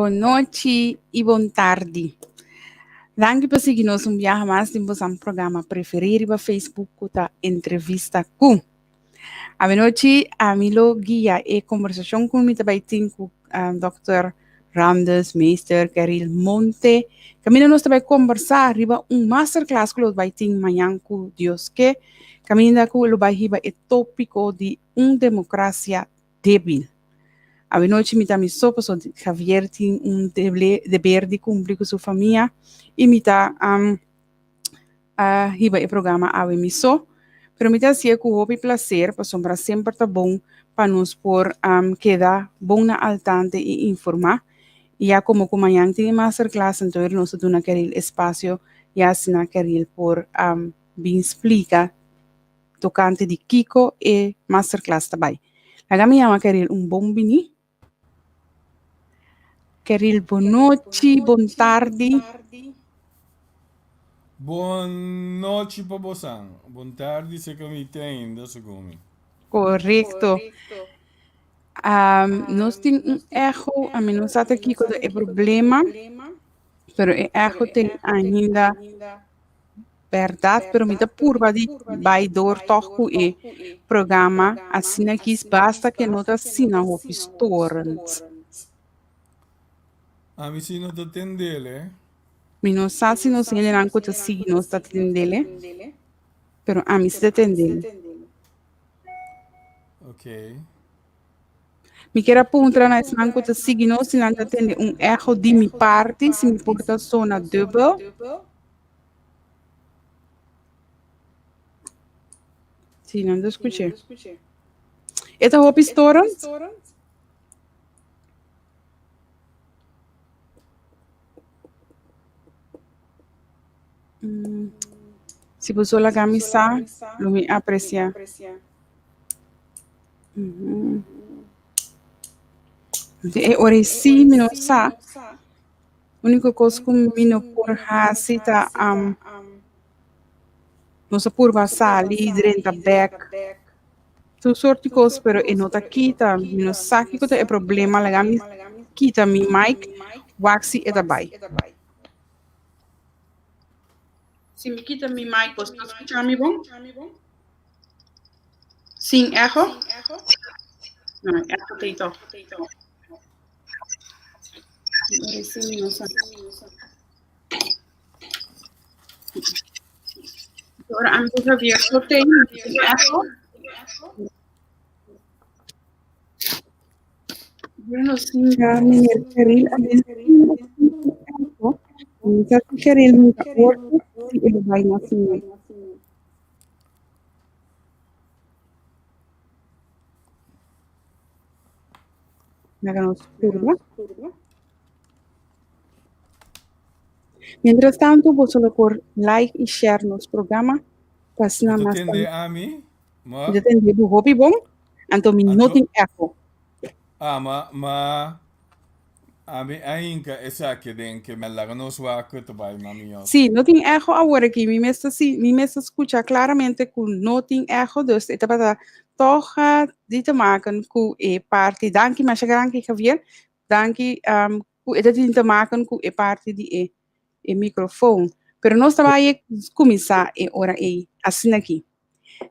Bon nochi i bon tardi. Danki pa sigui nos un biaha mas den bosan programa preferí riba Facebook ku ta Entrevista Ku. Awenochi ami lo guia e kombersashon ku mi ta bai tin ku Dòkter Randus Meester Keril Monte. Kaminda nos ta bai kombersá riba un masterclass ku lo bai tin mañan ku Dios ke. Kaminda ku lo bai hiba e tópiko di un demokrasia débil. Awenochi mi ta mi so pasobra Javier tin un deber di kumpli ku su famia i mi ta a hiba e programa awe mi so. Pero mi ta hasié ku hopi plaser pasobra semper ta bon pa nos por keda bon na altante i informá. I ya komo ku mañan tin e masterclass anto nos ta duna Keril espasio ya asina Keril por bin splika tokante di kiko e masterclass ta bai. Laga mi yama Keril un bon bini. Keril bon nochi, bon tardi. Bon nochi pa bosan. Bon tardi si ka mi te ainda segun mi. Korekto. Nos tin un echo, ami no sa ta kiko ta e problema, pero e echo tin ainda. Bèrdat, pero mi ta purba di bai dor tòg ku e programa asina kis basta ke no ta asina hopi storend. Ami si no ta tendel e. Mi no sa si nos hendenan ku ta sigui nos ta tendel e, pero ami si ta tendel. Ok. Mi kier a puntra na esnan ku ta sigui nos si nan ta tende un echo di mi parti, si mi por ta sona dubbel. Sí, nan ta skuch'é. E ta hopi storend? Mm, si boso laga mi sa, lo mi apresiá. Mm. E ora ei sí mi no sa. Úniko kos ku mi no por hasi ta nos a purba sali drenta bèk tur sort di kos pero e no ta kita mi no sa kiko ta e problema laga mi kita mi mic wak si e ta bai. Si mi kita mi mic bo ta skucha mi bon? Sin echo? No, echo ta ei tòg. Ora ami ku Javier so tin echo. Bueno, singa meneer Keril a bisa echo. Mi sa si Keril mi ta orto si e lo bai na final. Laga nos purba. Mientras tanto, boso lo por like y share nos programa. Pa asina Bo ta mas tende ami? Ma, Mi ta tende bo hopi bon, anto mi no Anto- tin echo. ah, ma, ma, ami a hinka esaki den ke men laga nos wak ku ta bai ma mihó. Sí, no tin echo awor aki. Mi mes ta si, mi mes ta skucha klaramente ku no tin echo, dus e tabata Tòg di te maken ku e parti, danki masha granki Javier, danki ku e ta tin te maken ku e parti di e e microfoon. Pero nos ta bai kuminsá e ora ei asina aki.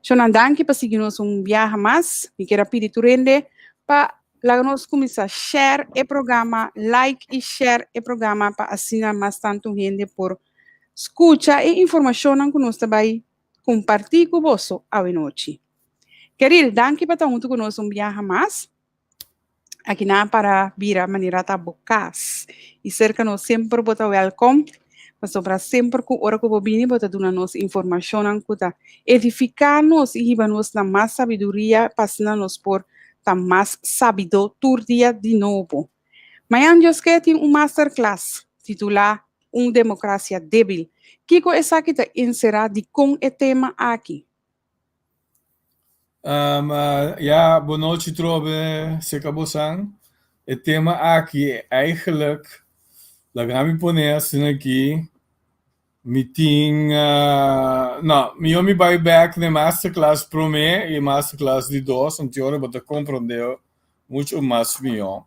Shonnan danki pa sigui nos un biaha mas. Mi kier a pidi tur hende pa laga nos kuminsá share e programa, like i share e programa pa asina mas tantu hende por skucha e informashonnan ku nos ta bai comparti cu boso awe nochi. Keril, danki pa ta hunto cu nos un biaha mas. Aki nan para bira manera ta bo cas. Y cerca nos semper bo ta welkom. Pasobra semper cu ora cu bo bini bo ta duna nos informacionnan cu ta edifica nos y hiba nos na mas sabiduria pa asina nos por ta mas sabido tur dia di nobo. Mañan Dios ke tin un masterclass titula Un democracia debil. Kiko esaki ta encerá dikon e tema aki? Um, ja, bonochi trobe, seka bosan. E tema aki eigenlijk, laga mi pone asina aki, mi tin, uh, no, mihó mi bai back na e masterclass promé i e masterclass di dos, anto ora bo ta komprondé mucho mas mihó.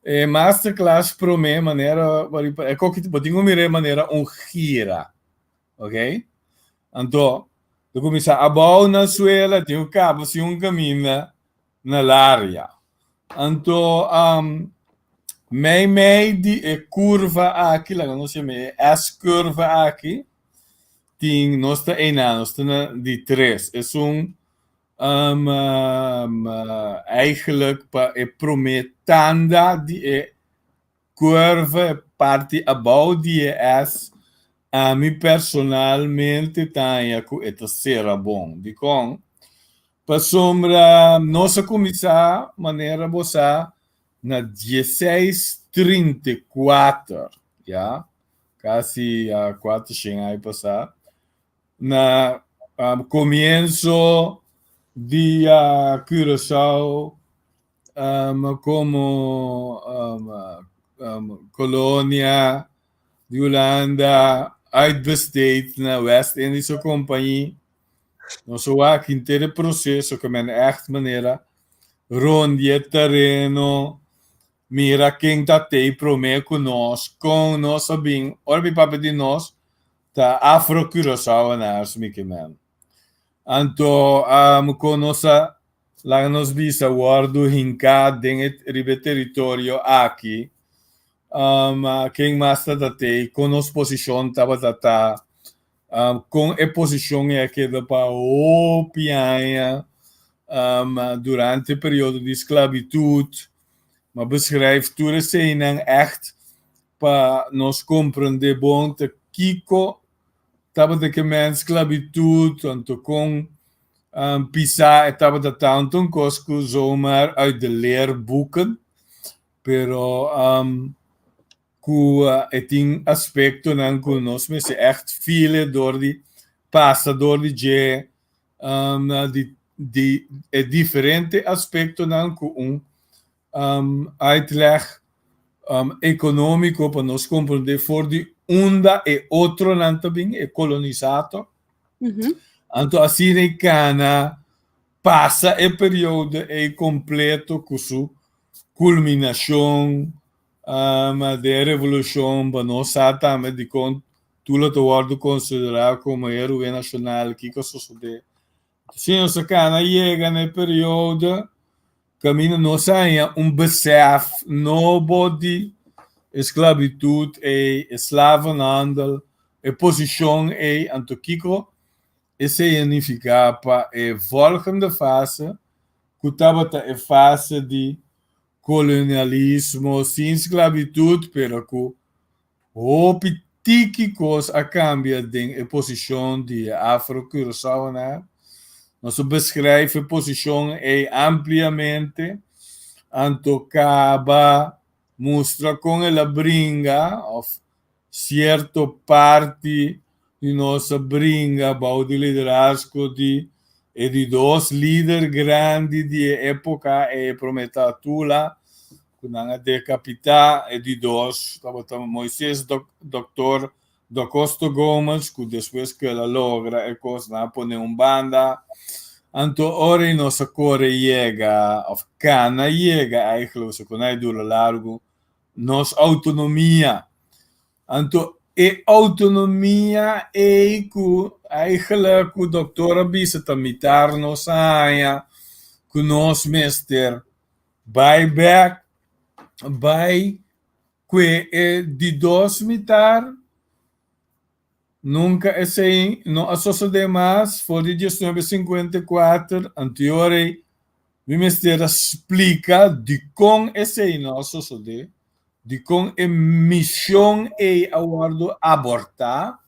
E masterclass promé manera e koki bo tin ku mir'é manera un gira, ok? Anto ta kuminsá abou na suela tin ku kaba sin un kaminda na laria. Anto mei mei di e kurva aki, laga nos yama e S-kurva aki, tin nos ta einan, nos ta na di tres, esun Eigenlijk pa e promé tanda di e curve, e parti abou di e S, ami personalmente ta haña ku e ta sera bon. Dikon? Pasobra nos a kuminsá, manera bo sa, na 1634, ya, kasi 400 aña pasá. Na comienso di Curaçao como colonia di Hulanda uitbesteed na West Indische Compagnie, nos a wak henter e proceso ke men echt manera rond di e tereno, mira ken ta tei prome ku nos, kon nos a bin. Ora mi papia di nos, Ta Afro Curaçaoenaars mi ke men. Anto kon nos a laga nos bisa wòrdu hinká den e riba e teritorio aki, ken mas ta tat'ei, kon nos posishon tabata ta, kon e posishon ei a keda pa hopi aña durante e periodo di sklabitut. M'a beschrijf tur eseinan ègt Pa nos komprendé bon ta kiko tabata ke men sklabitut, anto kon pisá e tabata tantu un kos ku zomaar uit de leerboeken, pero ku e tin aspektonan ku nos mester ègt file dor di pasa dor di dje di di e diferente aspektonan ku un uitleg ekonómiko pa nos komprondé for di unda e otronan ta bin, e kolonisator. Anto asina e kana pasa e periodo ei kompleto ku su kulminashon den e revolushon pa nos sa tambe dikon Tula ta wòrdu konsiderá komo héroe nashonal, kiko a sosodé. Si nos a kana yega na e periodo kaminda nos a haña un besèf nobo di esklabitut ei, e slavenhandel, e posishon ei, anto kiko esei a nifiká pa e volgende fase ku tabata e fase di kolonialismo sin sklabitut pero ku Hopi tiki kos a kambia den e posishon di e Afro-Curaçaoenaar. Nos a beskrijf e posishon ei ampliamente, anto kaba mustra kon el a bringa òf sierto parti di nos a bringa bou di liderazgo di e di dos lider grandi di e époka ei, e promé ta Tula, ku nan a dekapitá, e di dos tabata Moises Doktor Docosto Gomes, ku despues ku el a logra e kos nan a pone un banda. Anto ora ei nos a kore yega, òf kana yega eigentlik, pasobra ku nan a dura largu, nos outonomia. Anto e outonomia ei ku eigentlik ku doktor a bisa ta mitar nos a haña ku nos mester bai bek bai kue e di dos mitar. Nunka esei no a sosodé mas for di 1954 anto ei mi mester a splika dikon esei no a sosodé, dikon e mishon ei a wòrdu abortá,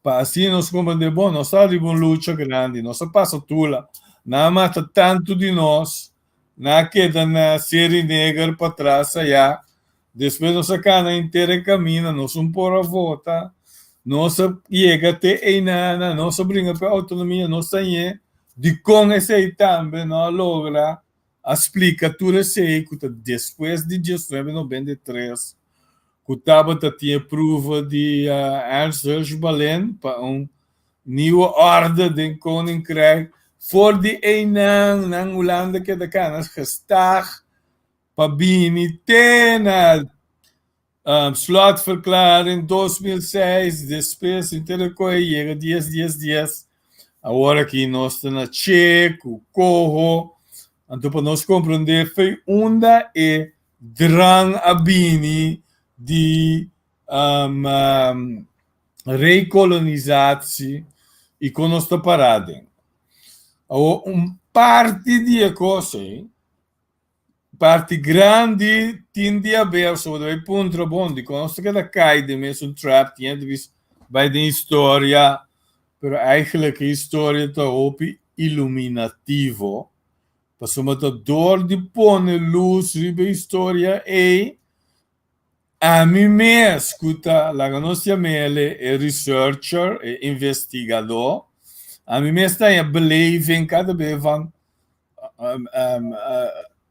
pa asina nos komprendé, bon, nos ta riba un lucha grandi, nos a pasa tula, nan a mata tantu di nos, nan a keda na Seri Neger patras ayá, despues nos a kana henter e kaminda, nos un por a vota, nos a yega te einana, nos a bringa pa e outonomia, nos ta ñe, dikon esei tambe no a logra a splika tur esei ku ta despues di 1993 ku tabata tin e prueba di Ernst Hirsch Ballin pa un nieuwe orde den Koninkrijk. For di einan nan Hulanda keda kana gestaag. pa bini te na slotverklaring 2006, despues henter e koe yega dies dies dies. Awor aki nos ta na Che ku Coho, anto pa nos komprondé fei unda e drang a bini di rekolonisatie i kon nos ta pará den. Awor un parti di e kos ei, parti grandi tin di haber sobre e puntra bon dikon nos ta keda kai den mesun trap tin hende bisa bai den historia pero eigenlijk e historia ta hopi iluminativo pasobra ta dor di pone lus riba e historia ei Ami mes ku ta, laga nos yam'ele e researcher, e investigadó, ami mes ta haña beleving kada be van,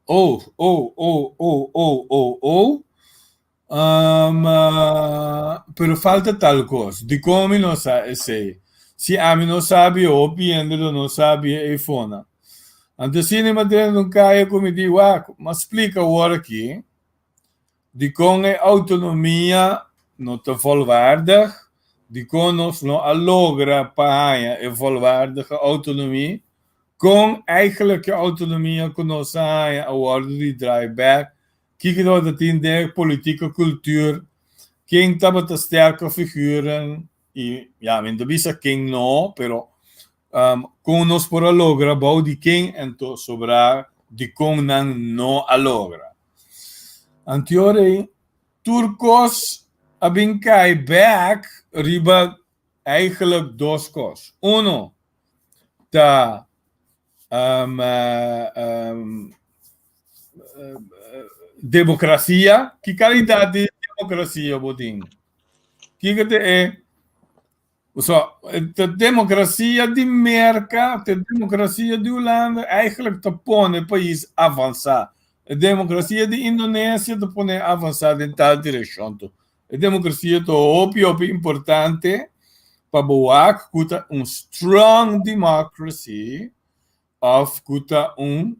oh, oh, oh, oh, oh, oh, oh, pero falta tal kos. Dikon mi no sa esei? Si ami no sabi, hopi hende lo no sabi e eifonan. Anto asina mi a drenta un kaya ku mi di, wak, m'a splika awor aki. Dikon e outonomia no ta volwaardig? Dikon nos no a logra pa haña e volwaardige outonomia? Kon eigenlijk e outonomia ku nos a haña a wòrdu di draai bèk? Kiko tabata tin den e politieke kultuur? Ken tabata sterke figuren? I ya, mi no ta bisa ken no, pero kon nos por a logra bou di ken anto sobrá dikon nan no a logra. Anteor ei tur kos a bin kai bèk riba eigenlijk dos kos. Uno ta demokrasia. Ki kalidat di demokrasia bo tin? Kiko ta e So, e demokrasia di Merka, e demokrasia di Hulanda eigenlijk ta pone e pais avansá. E demokrasia di Indonesia ta pone avansá den tal direkshon tur. E demokrasia ta hopi hopi importante pa bo wak ku ta un strong democracy òf ku ta un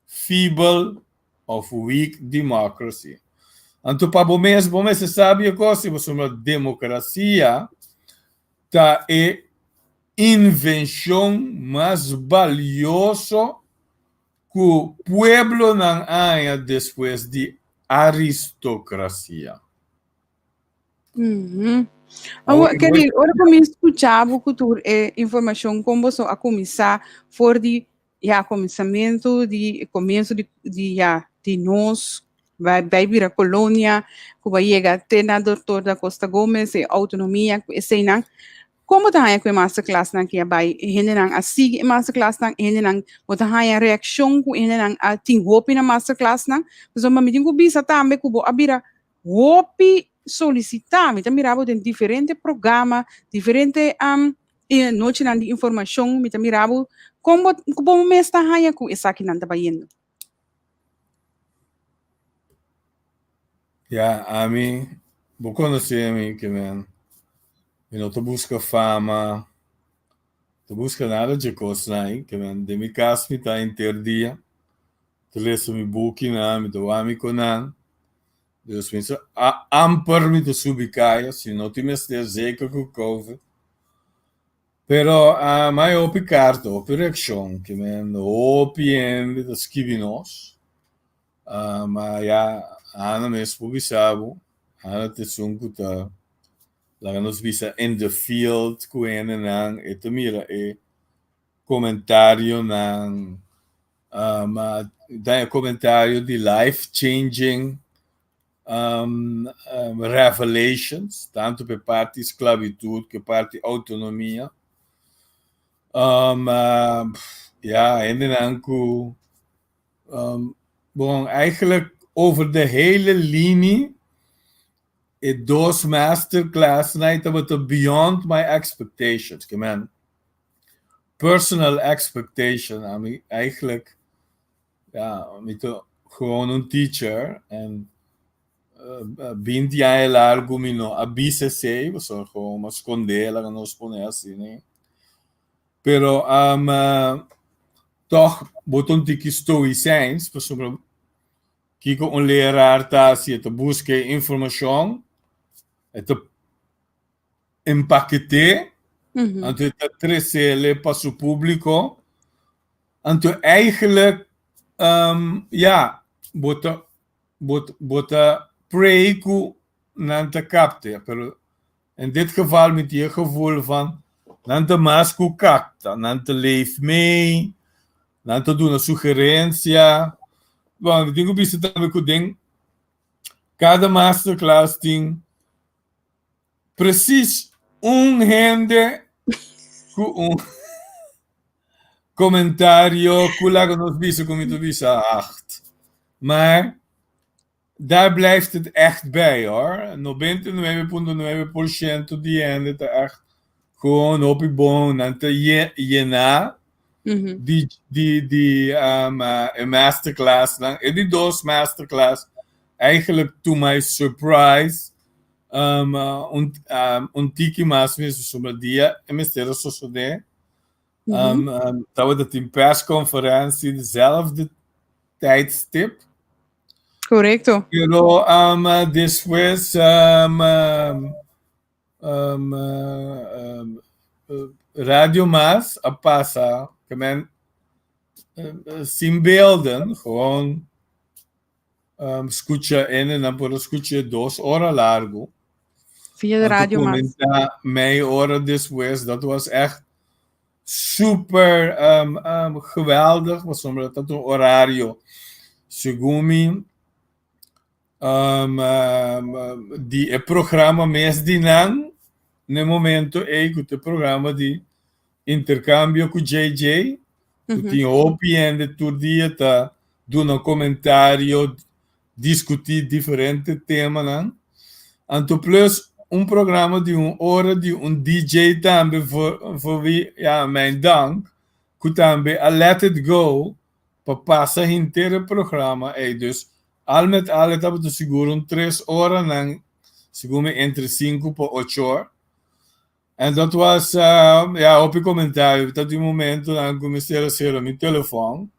feeble òf weak democracy. Anto pa bo mes bo mester sabi e kos si pasobra demokrasia ta e invenshon mas balioso ku pueblonan a haña despues di aristokrasia. Awor, Keril, ora ku mi skucha bo ku tur e informashon kon boso a kuminsá for di ya kuminsamentu di komienso di di ya di nos bai bai bira kolonia ku bai yega te na Doctor Da Costa Gomez e outonomia ku eseinan. Kon bo ta haña ku e masterclassnan ki a bai e hendenan a sigui e masterclassnan e hendenan bo ta haña reakshon ku e hendenan a tin hopi na masterclassnan pasobra mi tin ku bisa tambe ku bo a bira hopi solisitá. Mi ta mira bo den diferente programa, diferente nochinan di informashon. Mi ta mira bo kon bo bo mes ta haña ku esakinan ta bayendo. Ya, ami, bo konosé mi ke men mi no ta buska fama, ta buska nada dje kosnan ei, ke men den mi kas mi ta henter dia. Ta lesa mi bukinan, mi ta wak mi konan. Dus mi sa amper mi ta subi kaya, si no tin mester zeker ku covid. Pero mi hay hopi karta, hopi reakshon, ke men hopi hende ta skibi nos. Ma ya Ana mes por bisa bo, Ana ta esun ku ta laga nos bisa in the field ku hendenan, e ta mira e komentarionan. Ma ta e komentario di life changing revelations, tantu pa e parti sklabitut ku e parti outonomia. Ya, hendenan ku, bon, eigenlijk over de hele linie e dos masterclassnan ei tabata beyond my expectations, ke men personal expectation ami eigenlijk ja mi ta gewoon un teacher en 20 aña largo mi no a bisa esey pasobra gewoon mi a sconde laga nos pone asina pero toch bo ta un tiki stoïcijns pasobra. Kiko un leraar ta hasi? E ta buska e informashon, e ta empaket'é, anto e ta tres'é pa su públiko. Anto eigenlijk, ya, bo ta bo ta pray ku nan ta kapta, pero In dit geval mi tin e gevoel van nan ta mas ku kapta, nan ta leef mee, nan ta duna sugerensia. Bon, mi tin ku bisa tambe ku den kada masterclass tin precies un hende ku un komentario ku laga nos bisa ku mi ta bisa acht. Maar Daar blijft het echt bij hoor. 99.9% di hende ta echt gewoon hopi bon. Nan ta yena di di di um, e masterclass nan. E di dos masterclass eigenlijk to my surprise um, un, um, un tiki mas mes pasobra dia e mester a sosode. Um, um, tabata tin persconferentie dezelfde tijdstip. Correcto. Pero um, despues um, um, um, Radio Mas a pasa, ke men sin beelden, gewoon um, scucha ene nan por scucha 2 ora largo. Via de Radio Mas. Mei ora despues, dat was echt super geweldig, pasobra ta un horario segun mi di e programa mes di nan na e momento ei ku ta e programa di interkambio ku JJ ku tin hopi hende tur dia ta duna komentario, diskutí diferente temanan. Anto plus un programa di un ora di un DJ tambe voor, voor wie, ja, mijn dank, ku tambe a let it go pa pasa henter e programa ei. Dus al met al e tabata sigur un 3 oranan, segun mi entre 5 pa 8 or. En dat was, ja, hopi komentario. Ta tin momentonan ku mester a sera mi telefòn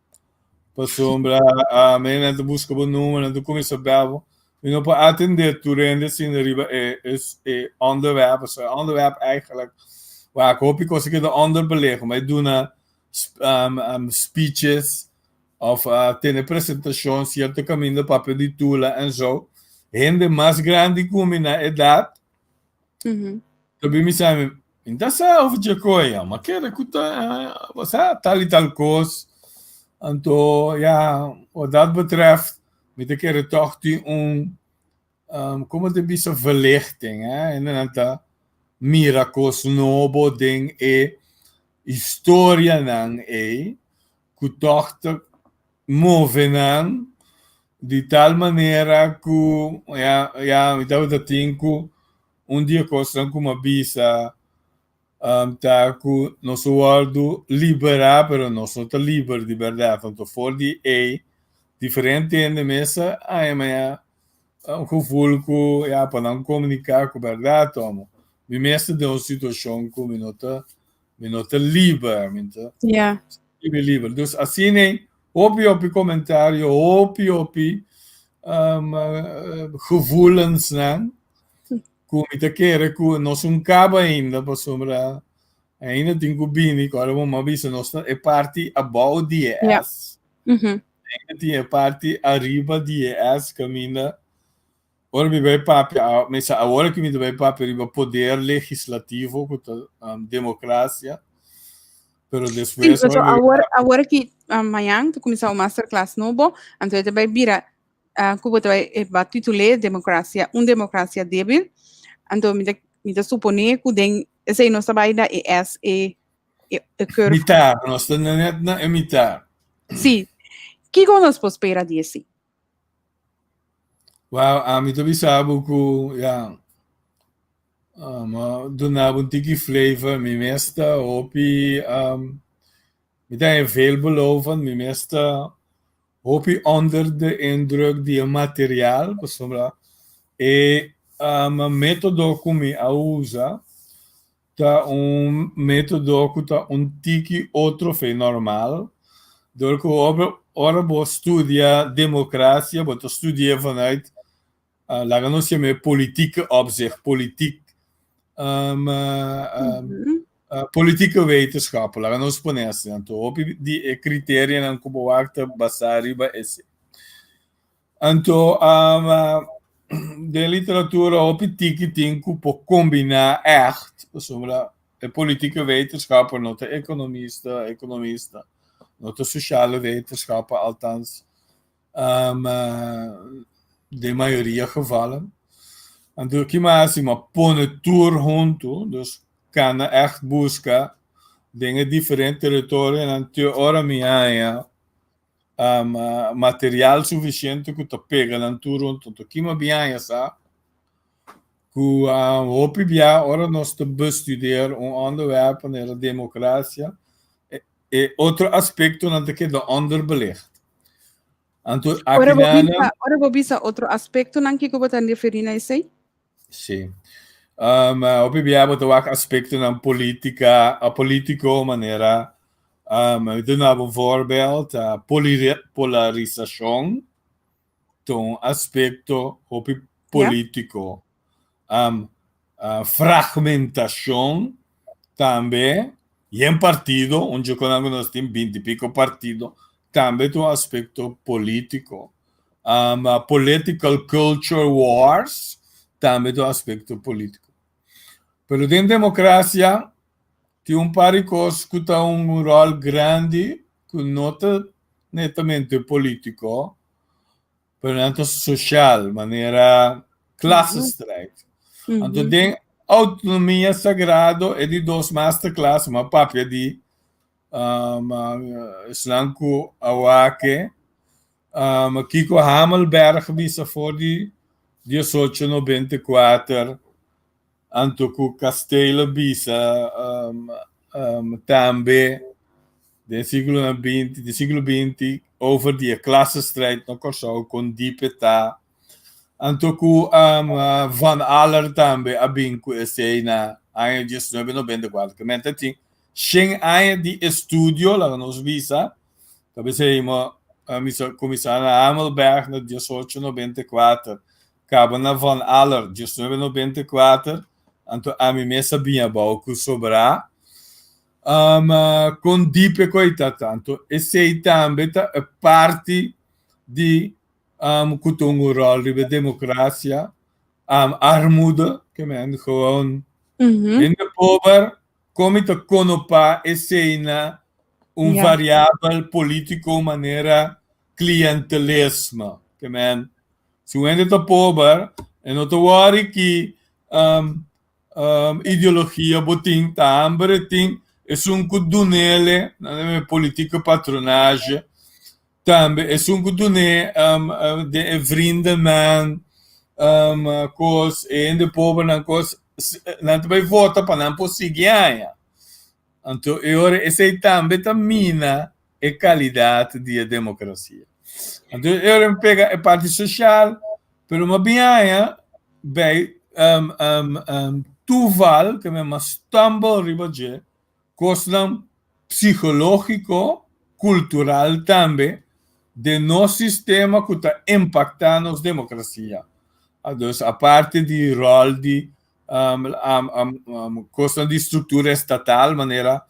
pasobra mi nan ta buska bo number, nan ta kuminsá bel bo. Mi no por atendé tur hende asina riba e e onderwerp, pasobra e onderwerp eigenlijk, wak hopi kos a keda onderbelicht. Mi a duna speeches of tene presentashon sierto kaminda papia di Tula en zo. Hende mas grandi ku mi na edat ta bin bisa mi, mi ta sa over dje koe, ma kere ku ta, sa, tal i tal kos. Anto, ja, wat dat betreft, mi ta kere tòg tin un, komo ta bisa, verlichting, hè. Hendenan ta mira kos nobo den e historianan ei, ku tòg ta move nan di tal manera ku, ja, ja, mi tabata tin ku un di e kosnan ku mi a bisa ta ku nos a wòrdu liberá, pero nos no ta liber di bèrdat. Anto for di ei diferente hende mes a haña maña un gevoel ku, ja, pa nan komuniká ku bèrdat omo. Mi mes ta den un situashon ku mi no ta liber, mi ta liber liber. Dus asina ei hopi hopi komentario, hopi hopi gevoelensnan ku mi ta kere ku no sun kaba ainda, pasobra ainda tin ku bini ku ora bo a bisa nos ta e parti abou di e S. Ainda tin e parti ariba di e S kaminda ora mi bai papia, mi sa awor ku mi ta bai papia riba poder legislativo ku ta demokrasia, pero despues Sí, awor awor aki mañan ta kuminsá un masterclass nobo, anto e ta bai bira ku bo ta bai ba titul'é Demokrasia, un demokrasia débil. Anto mi ta suponé ku den esei nos ta bai na e S e curve. Mitar, nos ta net na e mitar. Sí. Kiko nos por spera di esei? Wow, ami ta bisa bo ku, ja, duna bo un tiki flavor, mi mes ta hopi, mi ta haña veelbelovend, mi mes ta hopi onder de indruk di e material, pasobra e método ku mi a usa ta un método ku ta un tiki otro fe normal, dor ku hopi ora bo studia democracia, bo ta studia vanuit, laga nos yam'é politieke opzicht, politiek, politieke wetenschappen, laga nos pone asina. Anto hopi di e criterianan cu bo wak ta basa riba esei. Anto den literatura hopi tiki tin ku por kombiná ègt, pasobra e politieke wetenschapper no ta ekonomista, ekonomista no ta sociale wetenschapper, althans den mayoria gevallen. Anto ki mi a hasi? Mi a pone tur huntu, dus kana ègt buska den e diferente teritorionan te ora mi haña material sufisiente ku ta pega nan tur huntu. Anto kima bin haña sa ku hopi bia ora nos ta bestudeer un onderwerp manera demokrasia, e otro aspektonan ta keda onderbelicht. Anto Ora bo akinan bisa, ora bo bisa otro aspektonan, kiko bo ta referí na esei? Sí. Hopi bia bo ta wak aspektonan politika, politiko manera, mi ta duna bo un voorbeeld, polarisashon ta un aspekto hopi politiko. Fragmentashon tambe, yen partido, un dje konan ku nos tin binti piko partido, tambe ta un aspekto politiko. Political culture wars tambe ta un aspekto politiko. Pero den demokrasia tin un par di kos ku ta un ròl grandi ku no ta netamente politiko, pero nan ta sosial, manera klassenstrijd. Anto den Autonomia Sagrado e di dos masterclass mi a papia di esnan ku a wak e kiko Hamelberg bisa for di diesocho nobenta i kuater anto ku Kastelen bisa tambe den siglonan binti di siglo binti over di e klassenstrijd na Kòrsou kon diep e ta. Anto ku Van Aller tambe a bin ku esei na aña diesnuebe nobenta i kuater. Ke men ta tin shen aña di estudio, laga nos bisa, ta p'esei mi a kuminsá na Hamelberg na diesocho nobenta i kuater, kaba na Van Aller diesnuebe nobenta i kuater, anto ami mes a bin abou ku sobrá. Kon diep e koi ta ta. Anto esei tambe ta e parti di ku ta un ròl riba e demokrasia. Armoede, ke men gewoon hende pober, kon mi ta konopá esei na un variabel polítiko manera klientelisme? Ke men, si un hende ta pober, e no ta wòri ki ideologia bo tin, ta hamber e tin, esun ku dunele, nan ta yama politieke patronage, tambe esun ku dun'é den e vriendenman kos, e hende pobernan kos, nan ta bai vota pa nan por sigui haña. Anto e ora esei tambe ta mina e kalidat di e demokrasia. Anto e ora mi pega e parti sosial, pero mi a bin haña bij toeval ke mi a stumble riba dje, kosnan psikológiko, kultural tambe den nos sistema ku ta impaktá nos demokrasia. Dus aparte di ròl di kosnan di struktura estatal manera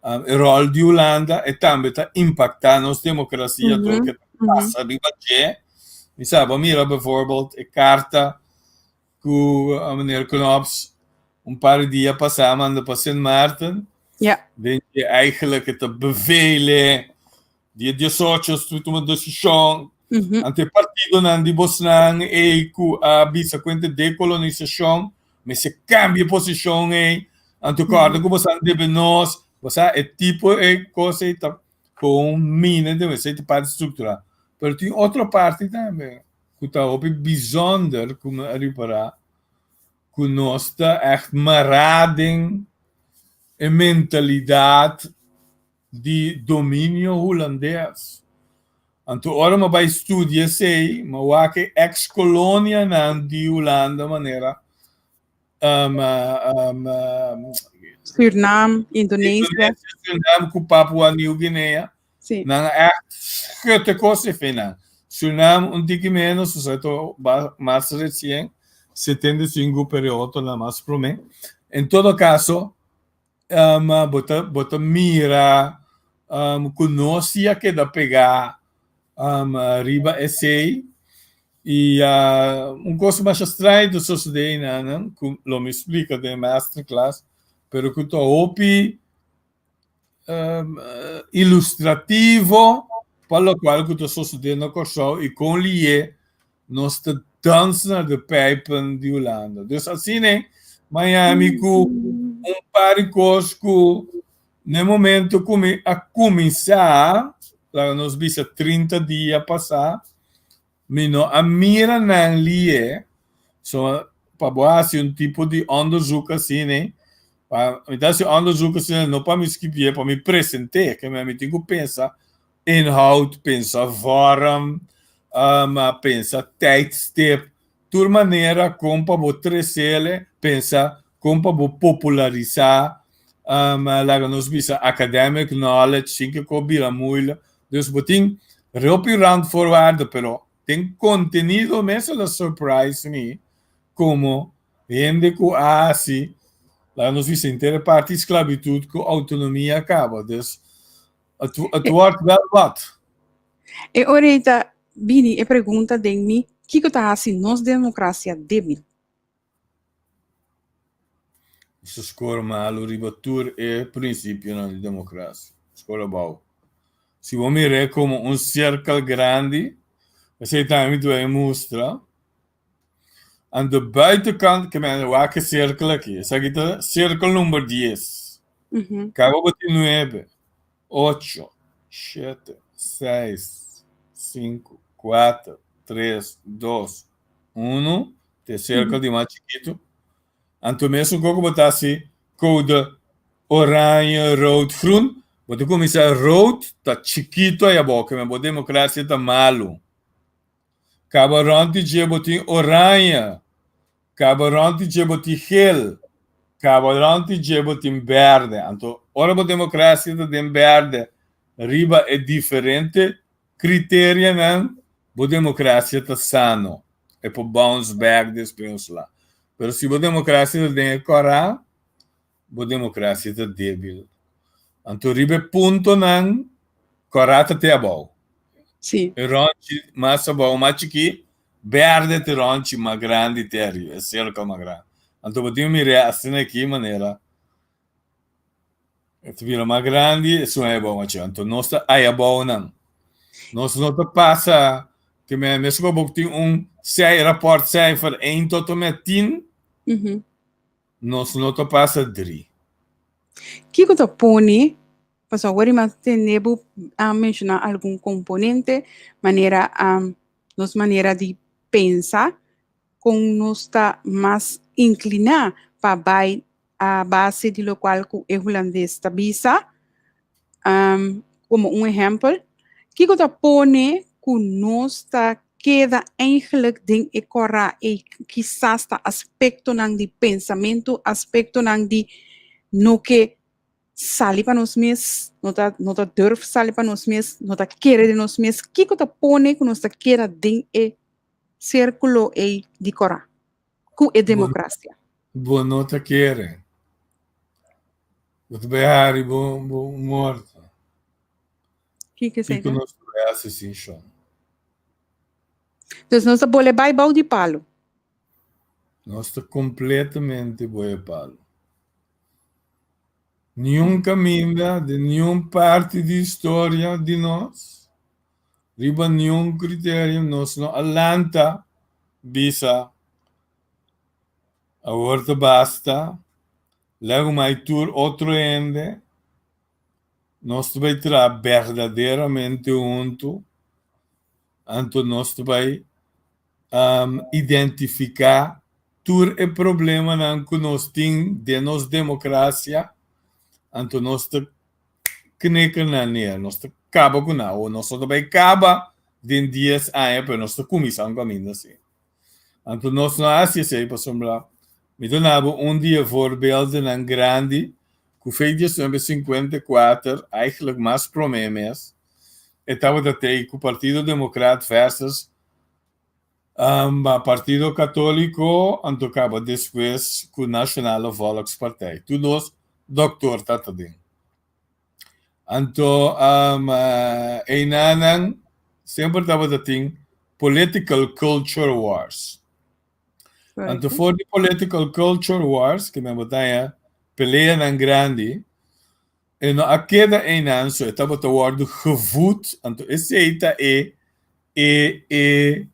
e ròl di Hulanda e tambe ta impaktá nos demokrasia tur loke ta pasa riba dje. Mi sa bo mira bijvoorbeeld e karta ku meneer Knops un par di dia pasá a manda pa Sint Maarten. Den dje eigenlijk e ta bevelen Dia diesocho su tuma desishon. Anto e partidonan di bosnan ei ku a bisa kuenta dekolonisashon mester kambia e posishon ei. Anto kòrda ku bosan debe nos. Bo sa e tipo e kos ei ta kon mina den esei ta parti struktural. Pero tin otro parti tambe ku ta hopi bisonder ku mi a ripará ku nos ta ègt mará den e mentalidat di dominio hulandes. Anto ora mi a bai studia esei, mi a wak e ex kolonianan di Hulanda manera Surinam, Indonesia. Surinam ku Papua New Guinea. Sí. Nan a echt schud e kos efe nan. Surinam un tiki menos, osea to mas recien, 75 pero e otronan mas prome. En todo caso, bo ta bo ta mira ku nos si a keda pegá riba esei i un kos masha straño ta sosodé einan ku lo mi splika den masterclass pero ku ta hopi ilustrativo pa lokual ku ta sosodé na Kòrsou i kon lié nos ta dans na de pijpen di Hulanda. Dus asina Miami ku un par di kos ku na e momento ku mi a kuminsá, laga nos bisa 30 dia pasá, Mi no a mira nan lié, so pa bo hasi un tipo di onderzoek asina, pa mi ta hasi onderzoek asina no pa mi skibié, pa mi present'é, ke mi tin ku pensa inhoud, pensa vorm, pensa tijdstip, tur manera kon pa bo tres'el, pensa kon pa bo popularisá, laga nos bisa academic knowledge sin ke ko bira moeilijk. Dus bo tin hopi randvoorwaarden, pero den contenido mes el a surprise mi como hende cu a haci, laga nos bisa, henter e parti sclavitud cu autonomia caba. Dus het, het wordt wel wat. E ora ei ta bini e pregunta den mi, kiko ta haci nos democracia debil? Nos ta skor malu riba tur e prinsipionan di demokrasia. Skor abou. Si bo mir'é komo un sirkel grandi, esei tambe mi ta bai mustra. Aan de buitenkant, ke men wak e sirkel aki, esaki ta sirkel number dies. Kaba bo tin nuebe, ocho, shete, seis, sinku, kuater, tres, dos, Unu, te sirkel di mas chikitu. Anto mesun koko bo ta hasi kode oranje, rood, groen, bo ta kuminsá rood ta chikitu ei abou, ke men bo demokrasia ta malu. Kaba rònt di dje bo tin oranje, kaba rònt di dje bo tin gel, kaba rònt di dje bo tin bèrdè. Anto ora bo demokrasia ta den bèrdè riba e diferente Criterianan, Bo democracia ta sano, e por bounce back despues un sla. Pero si bo democracia ta den e cora, bo democracia ta debil. Anto riba e puntonan, cora ta te abou. Sí. E ronchi mas abou, mas chiki, berde te ronchi mas grandi te ariba, e cirkel mas grandi. Anto bo tin mira asina aki manera. E ta bira mas grandi, esun ai abou mas Anto nos ta ai abou nan. Nos no ta pasa ke me mes ku bo tin un sei rapportcijfer 1 tot en met 10, nos no ta pasa 3. Kiko ta pone, pasobra awor mi a tende bo a menshoná algun komponente, manera nos manera di pensa, kon nos ta mas inkliná pa bai a base di lokual ku e hulandes ta bisa, komo un ehèmpel, kiko ta pone ku nos ta keda eigenlijk den e kòrá ei kisas ta aspektonan di pensamentu, aspektonan di no ke sali pa nos mes, no ta no ta durf sali pa nos mes, no ta kere den nos mes, kiko ta pone ku nos ta keda den e sirkulo ei di kòrá? Ku e demokrasia. Bo no ta kere. Bo ta bai hari bo bo morto. Kiko esei Kiko ta? nos ta bai hasi sin shon? Dus nos ta bole bai bou di palu. Nos ta kompletamente bou e palu. Niun kaminda den niun parti di historia di nos, riba niun kriterio nos no a lanta bisa awor ta basta, legu mai tur otro hende, nos ta bai traha berdaderamente huntu, anto nos ta bai identifiká tur e problemanan ku nos tin den nos demokrasia, anto nos ta knikker nan neer, nos ta kaba ku nan, o nos no ta bai kaba den dies aña, pero nos ta kuminsá un kaminda así. Anto nos no hasi esei pasobra mi ta duna bo un di e voorbeeldennan grandi ku fei 1954, eigenlijk mas promé mes. e tabata tei ku Partido Demokrat versus Partido Katóliko anto kaba despues ku Nationale Volkspartij. Tur dos dòktor tata den. Anto einanan semper tabata tin political culture wars. Anto for di political culture wars ke men bo ta haña peleanan grandi e no a keda einan so e tabata wòrdu gevoed anto esei ta e e e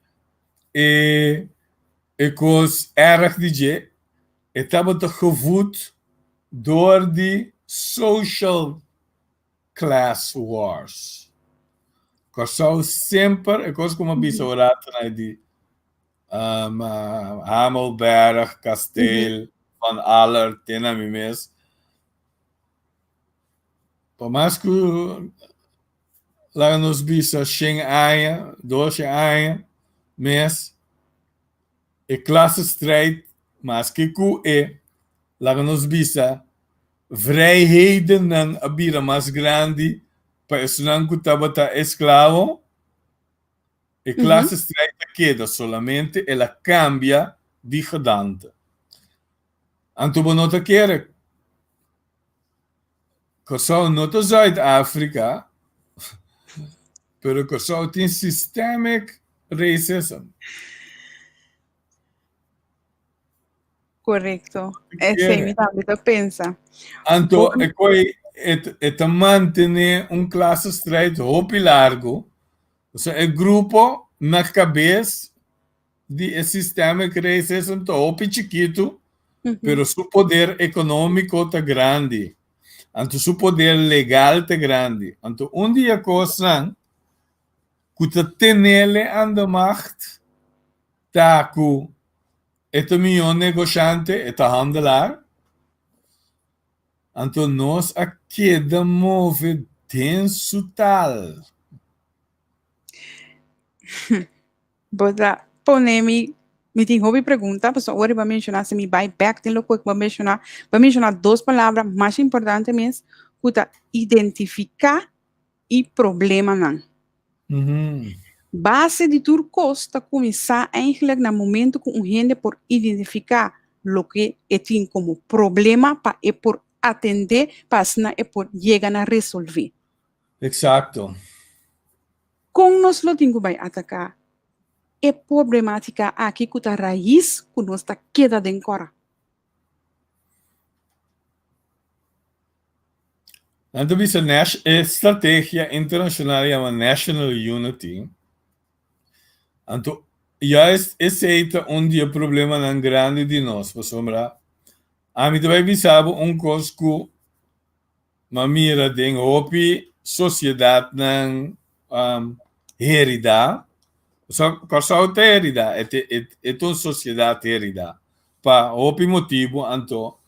e e kos erg di dje e tabata gevoed dor di social class wars. Kòrsou semper e kos ku mi a bisa ora atrás di Hamelberg, Kasteel, Van Aller, te na mi mes. Pa mas ku laga nos bisa shen aña, doshen aña mes, e klassenstrijd maske ku e laga nos bisa vrijhedennan a bira mas grandi pa esunnan ku tabata esklavo, e klassenstrijd a keda, solamente el a kambia di gedante. Anto bo no ta kere Kòrsou no ta Zuid-Afrika, pero Kòrsou tin systemic racism. Korekto. Esei mi tambe ta pensa. Anto e koi e ta mantené un klassenstrijd hopi largu. Pasobra e grupo na kabes di e systemic racism ta hopi chikitu, pero su poder ekonómiko ta grandi. Anto su poder legal ta grandi. Anto un di e kosnan ku ta tenele aan de macht ta ku e ta mihó negoshante, e ta handelaar. Anto nos a keda move den su taal. Bo ta pone mi, mi tin hopi pregunta, pasobra ora bo a menshoná si mi bai bèk den loke bo a menshoná, bo a menshoná dos palabra mas importante mes, ku ta identifiká i problemanan. Base di tur kos ta kuminsá eigenlijk na momento ku un hende por identifiká loke e tin komo problema pa e por atendé pa asina e por yega na resolvé. Eksakto. Kon nos lo tin ku bai ataká e problemátika aki ku ta rais ku nos ta keda den kòrá? Nan ta bisa e strategia internashonal yama National Unity. Anto juist esei ta un di e problemanan grandi di nos pasobra ami ta bai bisa bo un kos ku m'a mira den hopi sosiedatnan heridá. Kòrsou ta heridá, e ta un sosiedat heridá pa hopi motibu. Anto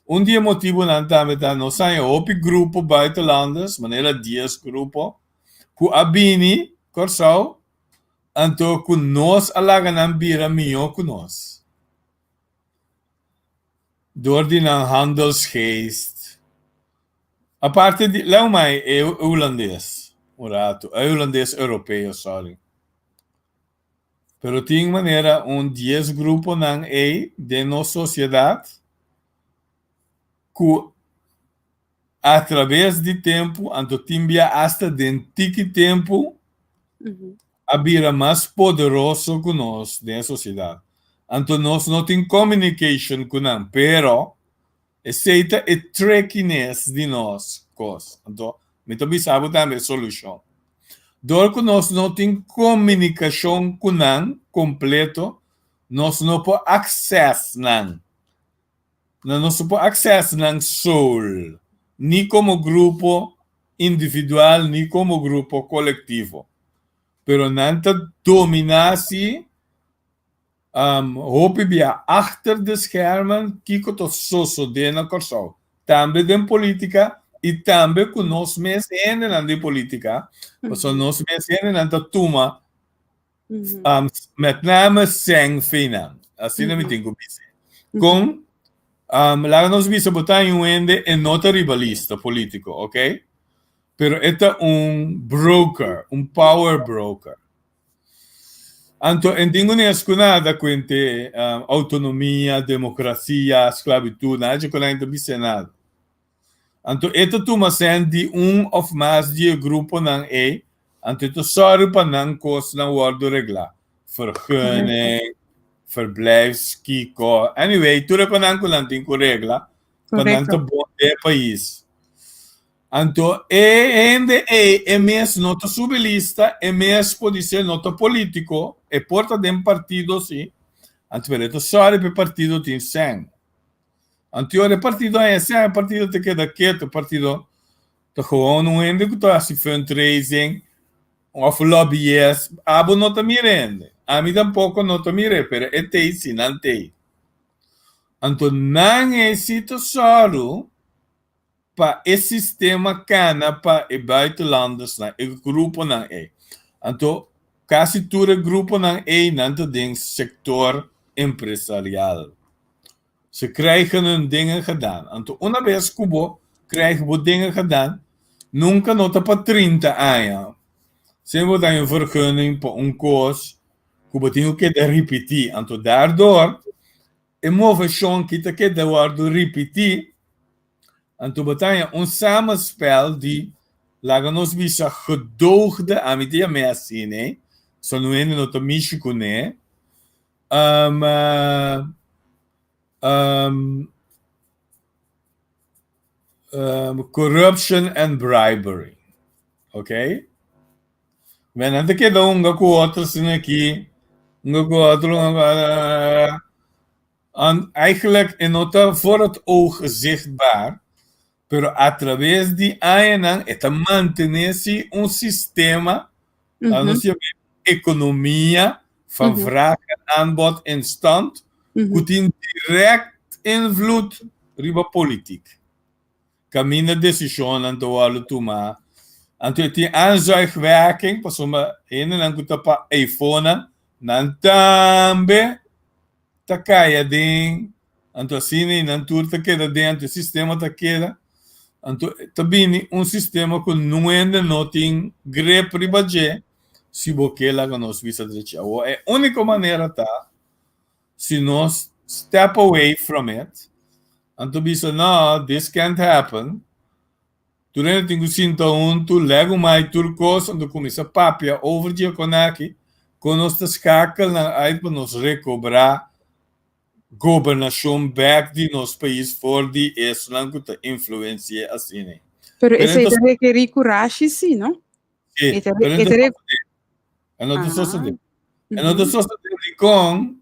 un di e motibunan tambe ta nos haña hopi grupo buitenlanders, manera dies grupo, ku a bini Kòrsou anto ku nos a laga nan bira mihó ku nos. Dor di nan handelsgeest. Aparte di, leu mai e hulandes un ratu, e hulandes europeo, sorry. Pero tin manera un dies gruponan ei den nos sosiedat ku Atraves di tempu, anto tin bia asta den tiki tempu, a bira mas poderoso ku nos den e sosiedat. Anto nos no tin communication ku nan, pero esei ta e trickiness di nos kos. Anto mi ta bisa bo tambe e solushon. Dor ku nos no tin komunikashon ku nan kompleto, nos no por access nan. Nan no por access nan soul, ni como grupo individual ni como grupo colectivo. Pero nan ta domina si hopi bia achter de schermen kico ta sosode na Corsou. Tambe den politica y tambe cu nos mes hendenan den politica, pasobra nos mes hendenan ta tuma Met name sèn finan. Asina mi tin ku bisa. Kon, laga nos bisa bo ta un hende e no ta riba lista polítiko, ok? Pero e ta un broker, un power broker. Anto en tin unes ku nada kuente autonomia, demokrasia, sklabitut, nada dje ku nan ta bis'é nada. Anto e ta tuma sèn di un òf mas di e gruponan ei, anto e ta sòru pa nan kosnan wòrdu reglá, vergunning, verblijfskiko, anyway, tur e konan ku nan tin ku regla pa nan ta bon den e pais. Anto e hende ei e mes no ta subi lista, e mes podisé no ta polítiko, e por ta den partido sí, anto pero e ta sòru pa e partido tin sèn. Anto ora e partido haña sèn, e partido ta keda ketu, e partido ta gewoon un hende ku ta hasi fundraising òf lobbyist, abo no ta mira hende, ami tampoko no ta mir'é, pero e t'ei sí, nan t'ei. Anto nan ei sí ta sòru pa e sistema kana pa e buitenlandersnan, e gruponan ei. Anto kasi tur e gruponan ei nan ta den sektor empresarial. Ze krijgen hun dingen gedaan. Anto una bes ku bo krijg bo dingen gedaan, nunka no ta pa 30 aña. Semper bo ta haña un vergunning pa un kos ku bo tin ku keda ripití. Anto daardoor E moveshon ki ta keda wòrdu ripití, anto bo ta haña un samenspel di, laga nos bisa, gedoogde, ami ta yam'é asina, so no hende no ta mishi kuné, corruption and bribery, okay? Men nan ta keda hunga ku otro asina aki, hunga ku otro, hunga En eigenlijk e no ta voor het oog zichtbaar, pero a traves di añanan e ta mantene si un sistema, laat nos yam'é ekonomia van vraag en aanbod in stand, ku tin direct invloed riba politiek. Kaminda desishonnan ta wòrdu tumá. Anto e tin aanzuigwerking pasobra hendenan ku ta pa eifonan nan tambe ta kai aden. Anto asina ei nan tur ta keda aden, anto e sistema ta keda. Anto ta bini un sistema ku nun hende no tin grip riba dje si bo ke laga nos bisa drechi. Awor e úniko manera ta Si nos step away from it, anto bisa no, this can't happen, tur hende tin ku sinta huntu, legu mai tur kos, anto kuminsá papia over dje kon aki, kon nos ta skakelnan uit pa nos rekobrá gobernashon bèk di nos pais for di esnan ku ta influensi'é asina. Pero esei ta rekerí kurashi sí, no? Sí, pero no ta sosodé. E no ta sosodé. E no ta sosodé dikon?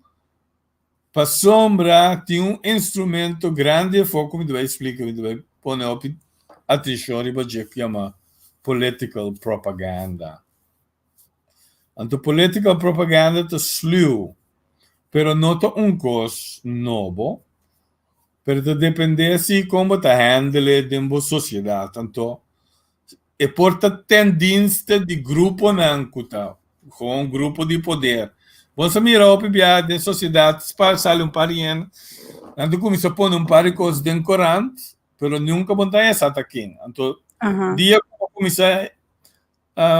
Pasobra tin un instrumento grandi afó ku mi ta bai splika, mi ta bai pone hopi atenshon riba dje ku yama political propaganda. Anto political propaganda ta sluw, pero no ta un kos nobo, pero ta dependé si kon bo ta handle den bo sosiedat. Anto E por ta ten dienste di gruponan ku ta gewoon grupo di poder. Bo sa mira hopi bia den sosiedat sali un par di hende, nan ta kuminsá pone un par di kos den korant, pero nunka bo no ta haña sa ta ken. Anto dia ku bo kuminsá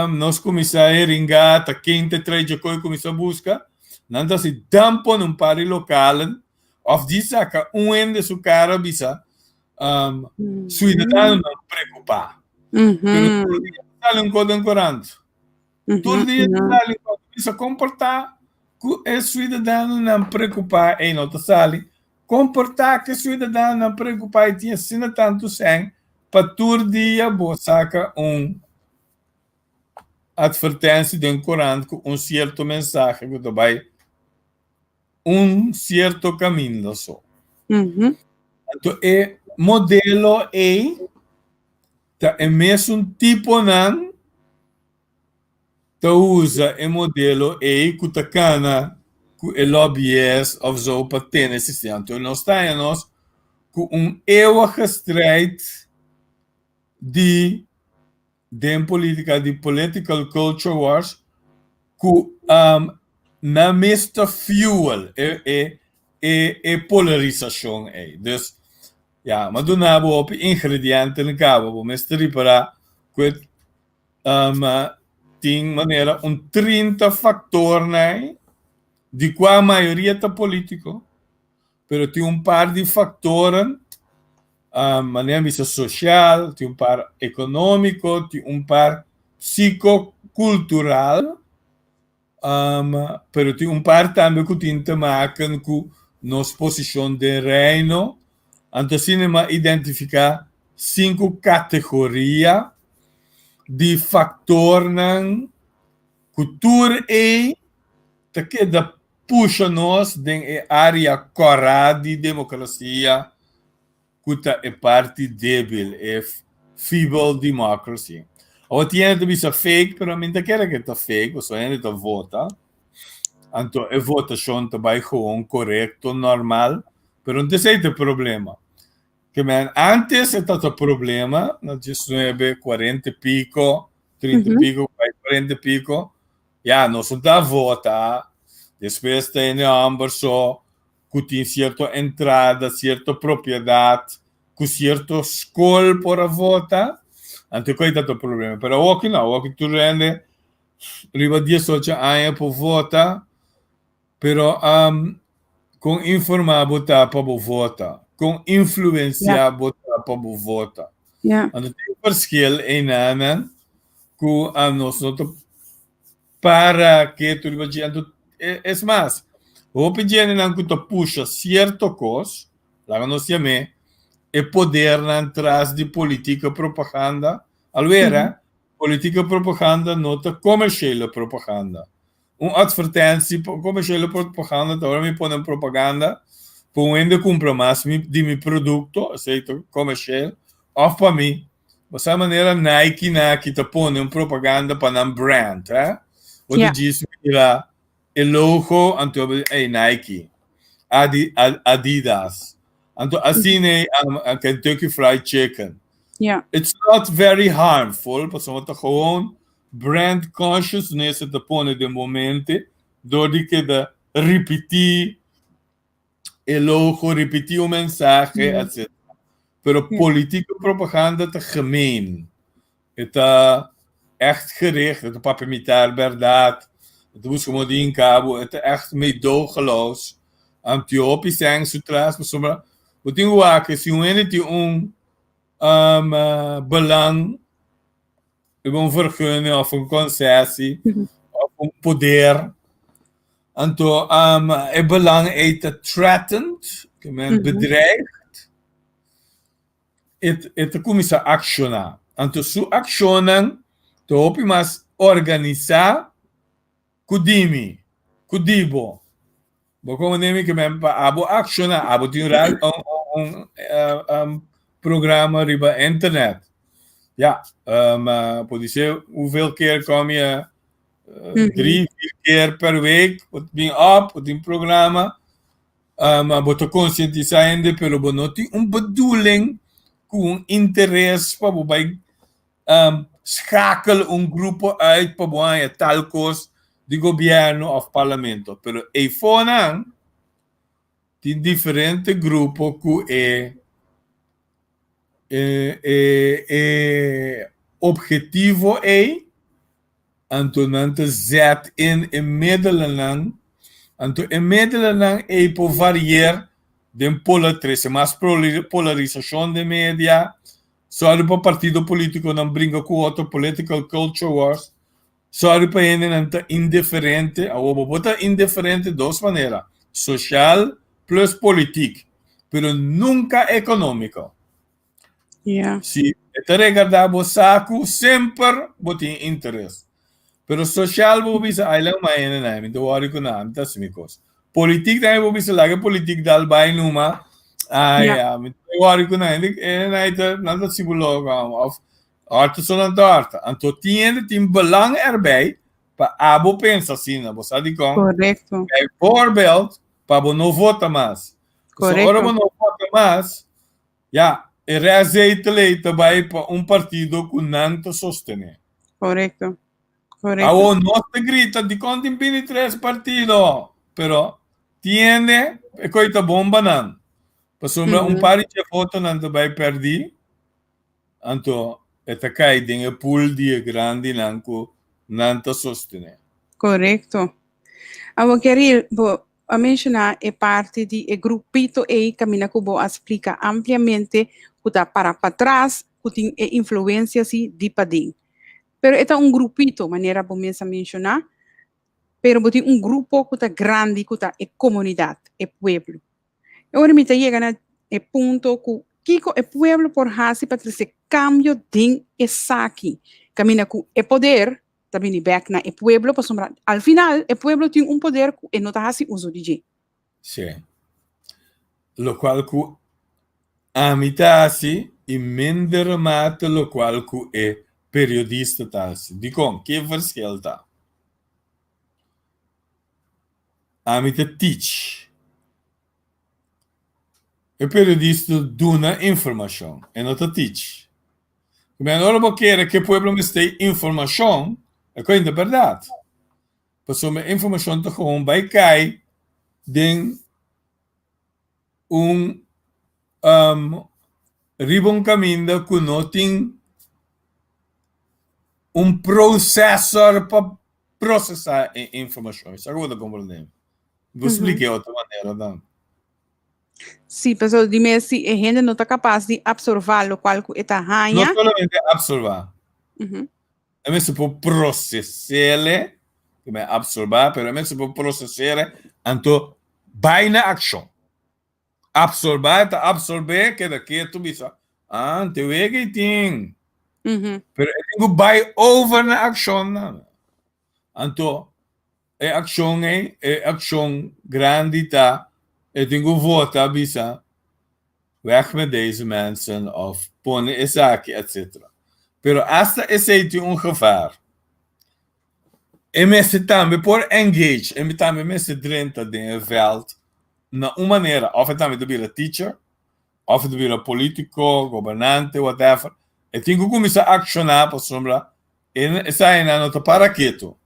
nos kuminsá heringa ta ken ta trae dje kos i kuminsá buska, nan ta hasi dan pone un par di lokalen òf di saka un hende su kara bisa Suidadanonan preokupá. Pero tur dia ta sali un kos den korant. Tur dia ta sali un kos. Bisa komportá ku e suidadanonan preokupá ei no ta sali. Komportá ku e suidadanonan preokupá ei tin asina tantu sèn pa tur dia bo saka un atvertensia den korant ku un sierto mensahe ku ta bai un sierto kaminda so. Anto e modelo ei ta e mesun tiponan ta usa e modelo ei ku ta kana ku e lobbyist of zo pa tene e sistema. Anto nos ta haña nos ku un eeuwige strijd di den politica di political culture wars cu nan mes ta fuel e e e e polarisacion ey. Dus ya, m'a duna bo hopi ingredientenan caba, bo mester ripara cu e. Um, tin manera un 30 factornan di cua mayoria ta politico, pero tin un par di factoren, um, manera bisa social, tin un par economico, tin un par psicocultural, Um, pero tin un par tambe ku tin te maken ku nos posishon den reino. Anto asina mi a identifiká sinku kategoria di faktornan ku tur ei ta keda pusha nos den e área kòrá di demokrasia ku ta e parti debil, e feeble democracy. Awor tin hende ta bisa fake, pero mi no ta kere ku ta fake, pasobra hende ta vota. Anto e votashon ta bai gewoon korekto, normal, pero no ta esei ta e problema. Ke men antes e tabata problema, na diesnuebe kuarenta e piko, trinta e piko, bai kuarenta e piko, ya nos no ta vota, despues ta hende hòmber so ku tin sierto entrada, sierto propiedat, ku sierto skol por a vota, anto ku ei ta tur problema. Pero awoki no, awoki tur hende riba diesocho aña por vota, pero kon informá bo ta pa bo vota, kon influensiá bo ta pa bo vota. Anto tin un verschil einanan ku nos no ta Para ketu riba dje. Anto, es mas, hopi djendenan ku ta pusha sierto kos, laga nos yam'é e podernan tras di politika propaganda. Alwera, politika propaganda no ta komershele propaganda. Un atvertensi komershele propaganda ta ora mi pone un propaganda pa un hende kumpra mas di mi produkto, esei ta komershel, òf pa mi Bo sa manera Nike naki ta pone un propaganda pa nan brand, eh? Bo ta djis mira e logo anto bo di, ey, Nike, Adi, Adidas. Anto asina ei Kentucky Fried Chicken. It's not very harmful, pasobra ta gewoon brand consciousness e ta pone den bo mente dor di keda ripiti e logo, ripití un mensahe, etc. Pero politieke propaganda ta gemeen. E ta echt gericht, e ta papia mitar bèrdat, e ta buska modo di hinka bo, e ta echt meedogenloos. Tin hopi sèn su tras pasobra bo tin ku wak si un hende tin un belang riba un vergunning of un concessie of un poder. Anto um, e belang ei ta threatened, ke men bedreigd, e, e ta kuminsá akshoná. Anto su akshonnan ta hopi mas organisá ku di mi, ku di bo. Bo comprende mi? Ke men pa abo akshoná, abo tin un, un, un, un programa riba internet. Ja, um, podisé hoeveel keer kom je drie, vier keer per week, bo ta bin op, bo tin programa, um, bo ta konsientisá hende, pero bo no tin un bedoeling ku un interes pa bo bai um, schakel un grupo uit pa bo haña tal kos di gobièrnu òf parlamento. Pero eifonan tin diferente grupo ku e e e e objetivo ei, anto nan ta zet in e middelenan, anto e middelenan ei por varier den pola trese mas polarisashon den media, Sòru pa partido polítikonan bringa ku otro, political culture wars. Sòru pa hendenan ta indiferente. Awor bo por ta indiferente dos manera, sosial plus politik, pero nunka ekonómiko. Si e ta regardá bo saku, semper bo tin interes. Pero social bo bisa ay lang maena na mi ta worry ku nan mi ta hasi mi kos. Politik tambe bo bisa laga e politik dal bai numa ay ya mi ta worry ku nan e nan ta nan ta hasi bo loko of horta so nan ta horta. Anto tin hende tin belang erbij pa abo pensa asina bo sa dikon? Korekto. Bijvoorbeeld pa bo no vota mas. Korekto. Ora bo no vota mas Ya, e restzetel ei ta bai pa un partido ku nan ta sostené. Korekto, korekto. Awor nos ta grita dikon tin bini tres partido, pero tiende e koi ta bon pa nan. Pasobra un par di dje votonan ta bai pèrdí, anto. e ta kai den e pool di e grandinan ku nan ta sostené. Korekto. Awor Geril, bo a menshoná e parti di e grupito ei kaminda ku bo a splika ampliamente ku ta para patras, ku tin e influensia si di paden. Pero e ta un grupito, manera bo mes a menshoná, pero bo tin un grupo ku ta grandi ku ta e komunidat, e pueblo. E ora mi ta yega na e punto ku kiko e pueblo por hasi pa trese kambio den esaki, kaminda ku e poder ta bini bek na e pueblo pasobra al final e pueblo tin un poder ku e no ta hasi uso di dje. Sí. Lokual ku ami ta hasi i minder mate lokual ku e periodista ta hasi. Dikon? Ke verschil ta? Ami ta teach. E periodista duna informashon, e no ta teach. Men ora bo kere ke pueblo mester informashon, e koin ta bèrdat. Pasobra e informashon ta gewoon bai kai den un riba un kaminda ku no tin un processor pa procesá e informashon. Sa ku bo ta komprendé? Bo splik'é otro manera dan. Sí, pasobra di mes si e hende no ta kapas di absorbá lokual ku e ta haña. No solamente absorbá. E mester por proses'é, ke men absorbá, pero e mester por proses'é anto bai na akshon. Absorbá e ta absorbé, keda ketu bisa, ah, te wega i tin. Pero e tin ku bai over na akshonnan. Anto e akshon ei, e akshon grandi ta, e tin ku vota bisa, weg met deze mensen of pone esaki etcetera. Pero asta esei tin un gevaar. E mester tambe por engage, e tambe mester drenta den e veld na un manera, of e tambe ta bira teacher, of e ta bira politico, gobernante, whatever. E tin ku kuminsá akshoná pasobra Esainan no ta para ketu.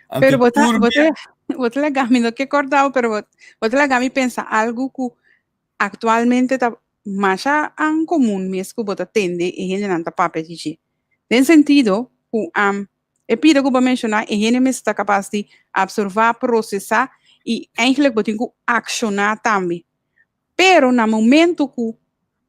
Anto Pero bo ta, tur bo ta, bo ta laga mi, no ke kòrda bo, pero bo, bo ta laga mi pensa algu ku aktualmente ta masha an komun mes ku bo ta tende e hendenan ta papia di dje. Den sentido ku am e pida ku bo a menshoná e hende mester ta kapas di apsorvá, prosesá i eigenlijk bo tin ku akshoná tambe. Pero na momento ku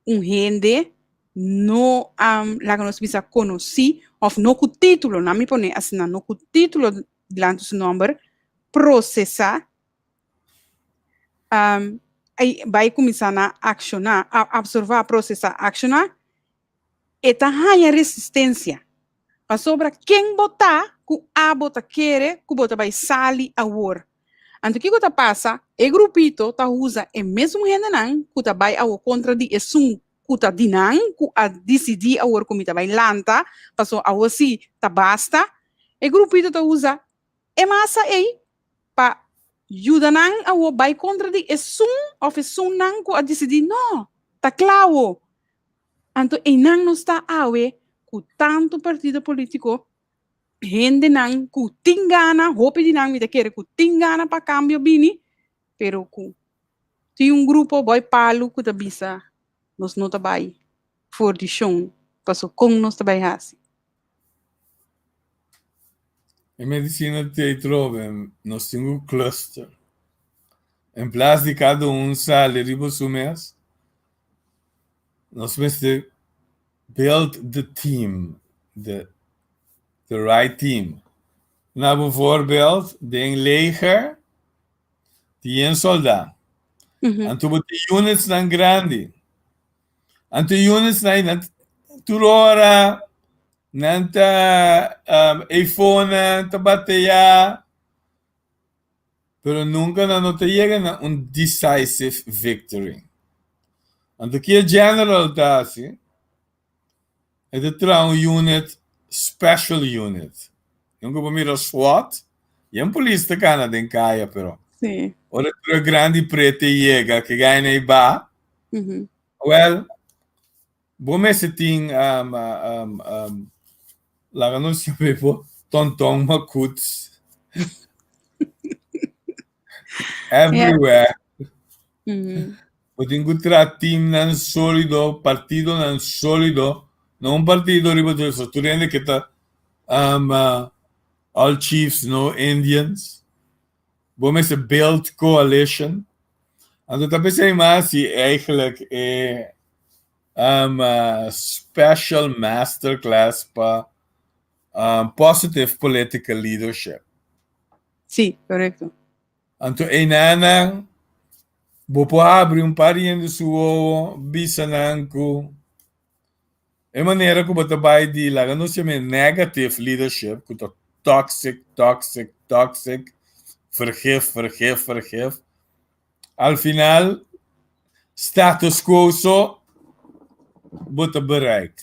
un hende no a laga nos bisa konosí òf no ku título, nan mi pone asina, no ku título dilanti su nòmber, prosesá, i bai kuminsá na akshoná, apsorbá, prosesá, akshoná, e ta haña resistensia. Pasobra ken bo ta ku abo ta kere ku bo ta bai sali awor? Anto kiko ta pasa? E grupito ta usa e mesun hendenan ku ta bai awor kontra di esun ku ta di nan, ku a disidí awor ku mi ta bai lanta, pasobra awor sí ta basta. E grupito ta usa e masa ei pa yuda nan awor bai kontra di esun òf esunnan ku a disidí, No, ta kla awor. Anto einan nos ta awe ku tantu partido polítiko, hendenan ku tin gana, hopi di nan mi ta kere ku tin gana pa kambio bini, pero ku tin un grupo boi palu ku ta bisa nos no ta bai for di shon, paso kon nos ta bai hasi? E medisina t'ei trobe, nos tin ku cluster. En plas di kada un sali riba su mes, Nos mester build the team, the the right team. Na bijvoorbeeld den leger tin yen soldá. Anto bo tin unitsnan grandi. Anto unitsnan nan tur ora nan ta eifonan ta bateyá. Pero nunka nan no ta yega na un decisive victory. Anto ki e general ta hasi? E ta traha un unit, special unit. Nunka bo mira SWAT? Yen polis ta kana den kaya pero Sí. ora tur e grandi prete yega ke gaina ei ba, well, Bo mester tin laga nos yam'é bo tonton makuts everywhere. Bo tin ku traha teamnan sólido, partidonan sólido. No un partido riba tur so tur hende ke ta um, all chiefs no Indians. Bo mester build coalition. Anto ta p'esei mas si eigenlijk e um, special masterclass pa um, positive political leadership. Sí, correcto. Anto einanan bo por habri un par di hende su wowo, bisa nan ku e manera ku bo ta bai di laga nos yam'é negative leadership ku ta toxic, toxic, toxic, vergif, vergif, vergif, al final status quo so bo ta bereik.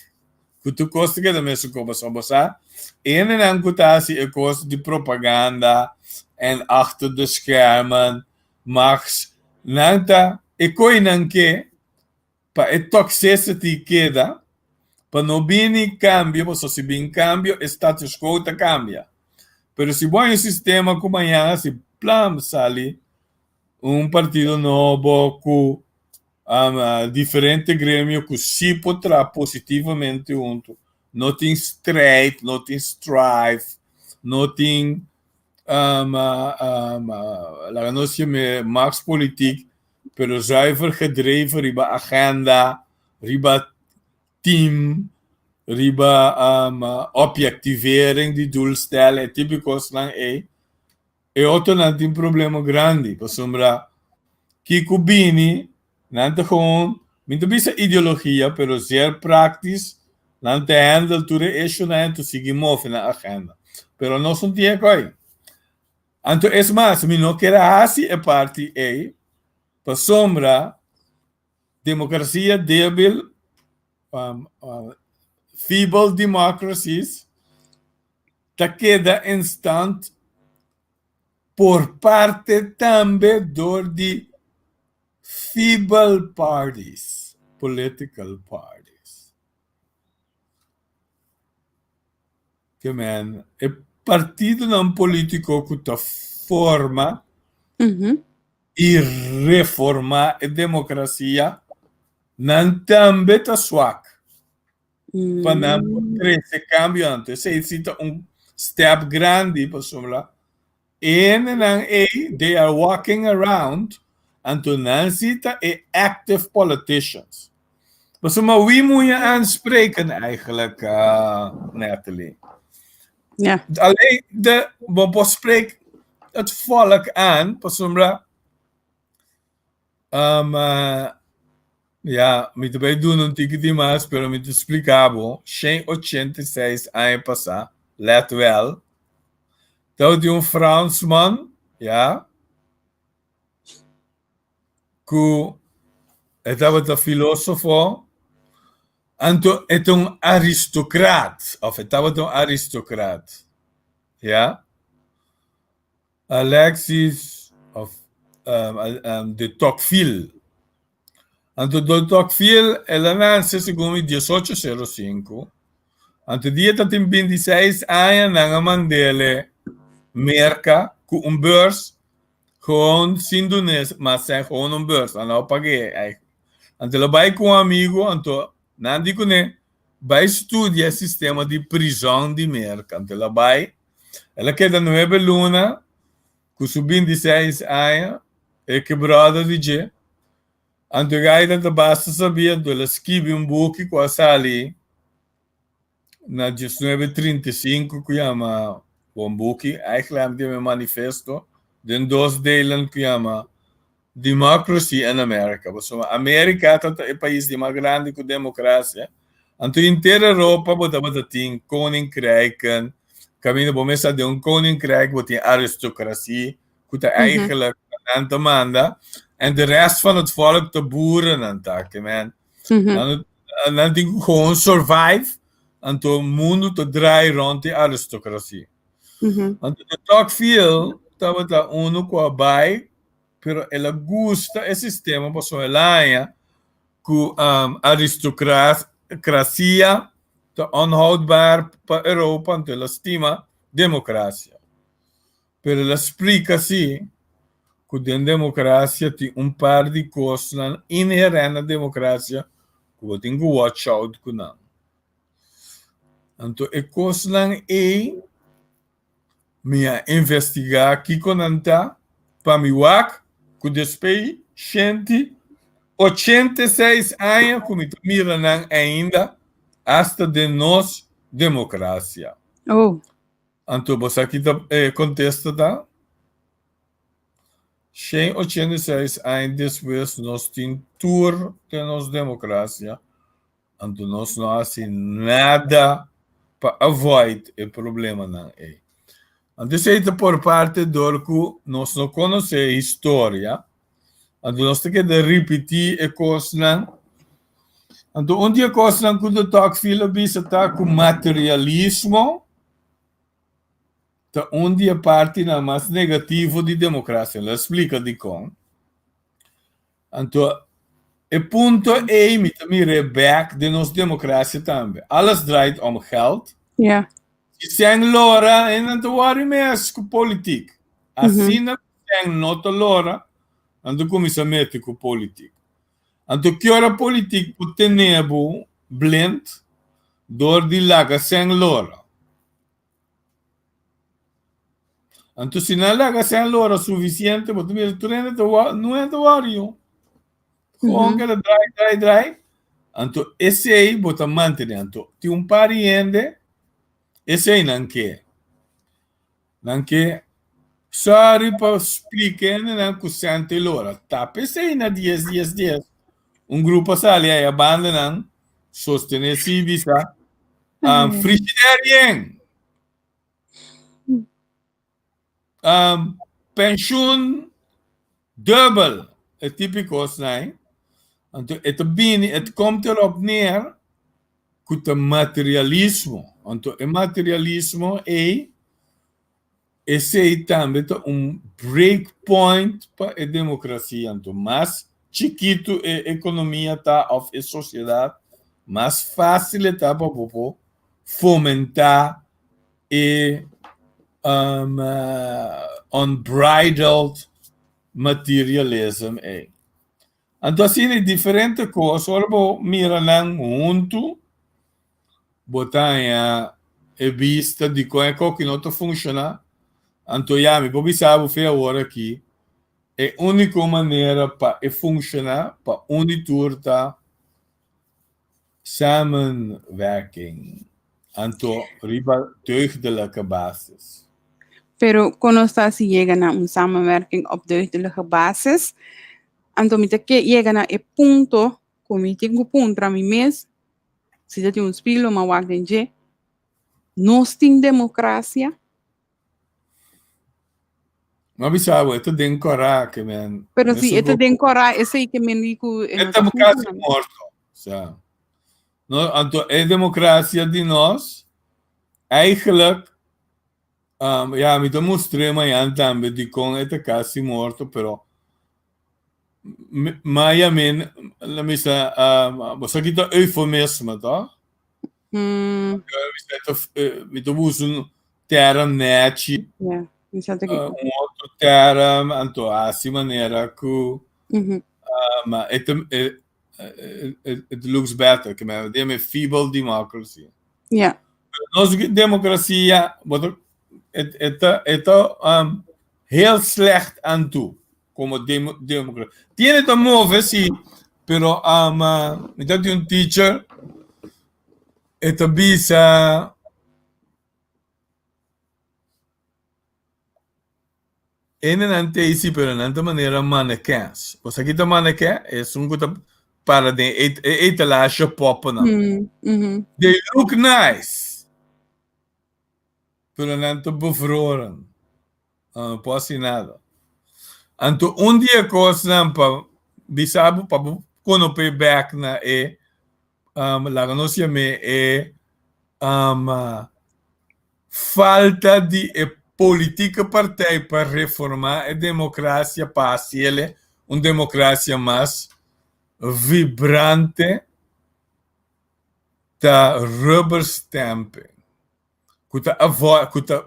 Ku tur kos ta keda mesun kos pasobra bo sa e hendenan ku ta hasi e kos di propaganda en achter de schermen machts nan ta e koinan ke pa e toxicity keda pa no bini cambio pasobra si bin cambio e status quo ta cambia pero si bo hay un sistema cu mañana si plam sali un partido nobo cu diferente gremio cu si por traha positivamente hunto no tin strijd no tin strife no tin laga nos yam'e machtspolitiek pero zuiver gedreven riba agenda, riba team, riba objectivering di doelstelling, e tipo di kosnan ei, e otronan tin problema grandi pasobra kiko bini nan ta gewoon, mi ta bisa ideologia pero zeer praktisch, nan ta handle tur e issuenan en ta sigui move nan agenda. Pero nos no tin e koi. Anto es mas, mi no kier a hasi e parti ei pasobra demokrasia debil, feeble democracies, ta keda en stand por parte tambe dor di feeble parties, political parties. Ke men, e partidonan polítiko ku ta forma i reformá e demokrasia, nan tambe ta swak pa nan por trese kambio. Anto esei si ta un stèp grandi pasobra E hendenan ei, they are walking around, anto nan si ta e active politicians. Pasobra wie moet je aanspreken eigenlijk, Natalie? Ja. Alleen de, bo por spreek het volk aan, pasobra Um, ja, mi ta bai duna un tiki di mas, pero mi ta splika bo, 186 aña pasá, let wel, tabatin un Fransman, ja, ku e tabata filósofo, anto e ta un aristokrat, òf e tabata un aristokrat, ja. Alexis of de Tocqueville. Anto de Tocqueville el a nase segun mi diesocho sero sinku. Anto dia ta tin bintiseis aña nan a mand'ele Merka ku un beurs gewoon sin dun'é mas sèn gewoon un beurs nan no a pag'é eigenlijk. Anto el a bai ku un amigu anto nan di kuné bai studia e sistema di prizòn di Merka. Anto el a bai El a keda nuebe luna ku su bintiseis aña, e ke bròder di dje. Anto e gaita ta basta sabí, anto el a skibi un buki ku a sali na diesnuebe 35 ku yama, bon buki, eigenlijk mi ta yama e manifesto, den dos delen ku yama Democracy in America, pasobra America ta e pais di mas grandi ku demokrasia, anto henter Europa bo tabata tin koninkrijken, kaminda bo mester den un koninkrijk bo tin aristokrasia ku ta eigenlijk nan ta manda, en de rest van het volk ta boerennan ta, ke men nan tin ku gewoon survive, anto mundu ta draai rond di aristokrasia. Anto de Tocqueville tabata unu ku a bai Pero el a gusta e sistema pasobra el a haña ku aristokrasia ta onhoudbaar pa Europa, anto el a stima demokrasia. Pero el a splika si ku den demokrasia tin un par di kosnan inherent na demokrasia ku bo tin ku watch out ku nan. Anto e kosnan ei mi a investigá kiko nan ta pa mi wak ku despei shenti 86 aña ku mi ta mira nan ainda asta den nos demokrasia. Oh. Anto bo sa ki ta e kontesta ta? 186 aña despues nos tin tur den nos demokrasia Anto nos no hasi nada pa avoid e problemanan ei. Anto esei ta por parte dor ku nos no konosé e historia, anto nos ta keda ripití e kosnan. Anto un di e kosnan ku de Tocqueville a bisa ta ku materialismo ta un di e partinan mas negativo di demokrasia. El a splika dikon. Anto e punto ei mi ta mir'é bek den nos demokrasia tambe. Alles draait om geld. Ja. Si sèn lora, e nan ta wòri mes ku politik. Asina ku sèn no ta lora, nan ta kuminsá mete ku politik. Anto ki ora politik por tene bo blind dor di laga sèn lora? Anto si nan laga sèn lora sufisiente, bo ta mira tur hende ta wòri, no hende ta wòri yo. Gewoon keda drai, drai, drai. Anto esei bo ta mantené. Anto tin un par di hende, esei nan ke. Nan ke sòri pa splika hendenan ku sèn ta lora. Ta p'esei na dies dies dies un grupo a sali aya banda nan sostené si bisa Frigidair yen. Pensioen dubbel. E típico kosnan. Anto e ta bini, het komt erop neer ku ta materialismo. Anto e materialismo ei, esei tambe ta un break point pa e demokrasia. Anto mas chikitu e ekonomia ta òf e sosiedat, mas fásil e ta pa bo por fomentá e unbridled materialism ei. Anto asina e diferente kos, ora bo mira nan huntu, bo ta haña e bista di kon e koki no ta funshoná. Anto ya, mi por bisa bo fe awor aki, e úniko manera pa e funshoná pa un di tur ta samenwerking, anto riba deugdelijke basis. Pero kon nos ta hasi yega na un samenwerking op deugdelijke basis? Anto mi ta ke yega na e punto ku mi tin ku puntra mi mes, si ta tin un spil lo mi a wak den dje, nos tin demokrasia? Mi a bisa bo, e ta den kòrá ke men. Pero si e ta den kòrá, esei ke men di ku e no ta kasi morto. Sa. No, anto e demokrasia di nos, eigenlijk, ya, mi ta mustr'é mañan tambe dikon e ta kasi morto, pero maya men, la misa, bo sa ki ta eufemisme, toh? Mi ta usa un term nechi, un otro term, anto hasi manera ku it looks better, ke men deme feeble democracy. Nos demokrasia, e ta heel slecht aan toe, komo demokrasia. Tiene ta move si, pero mi ta tin un teacher, e ta bisa Hendenan ta esi pero nan ta manera manekens. Bo sa ki ta maneken? Esun ku ta para den e etalage poponan. They look nice, pero nan ta bevroren. Nan no por hasi nada. Anto un di e kosnan pa bisa bo pa bo konop'é bèk na e laga nos yam'é e Falta di e politieke partij pa reforma e democracia pa haciele un democracia mas vibrante ta rubber stamping cu ta cu ta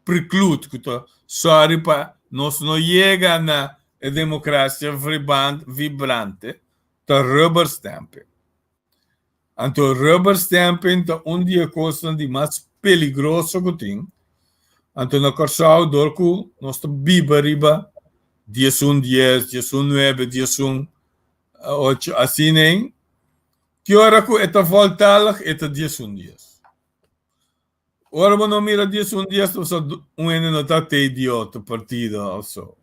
preclude cu ta sorry pa nos no yega na e democracia vibrante ta rubber stamping. Anto rubber stamping ta un di e kosnan di mas peligroso ku tin. Anto na Kòrsou dor ku nos ta biba riba 11 dies, 11 nuebe, 11 ocho asina ei, ki ora ku e ta voltalig e ta 11 dies. Ora bo no mira 11 dies ta pasobra un hende no ta tei di otro partido of so.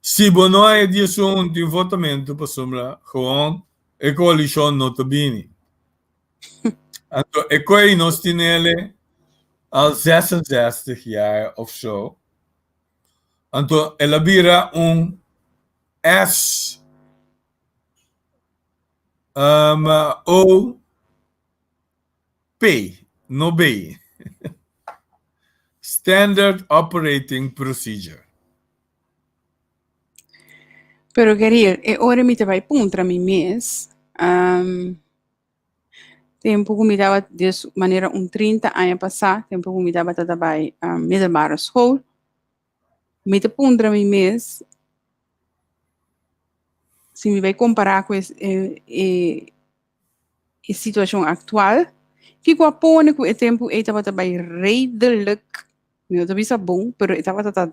Si bo no haya 11 tin votamentu pasobra gewoon e koalishon no ta bini. Anto e koe nos tinele al 66 jaar of so. Anto el a bira un S um, O P, no B. Standard Operating Procedure. Pero Geriel, e ora mi ta bai puntra mi mes, um, tempo ku mi tabata des manera un 30 aña pasá, tempo ku mi tabata ta bai um, middelbare school, mi ta puntra mi mes si mi bai kompará ku e, e e situashon aktual, kiko a pone ku e tempu ei tabata bai redelijk, mi no ta bisa bon, pero e tabata ta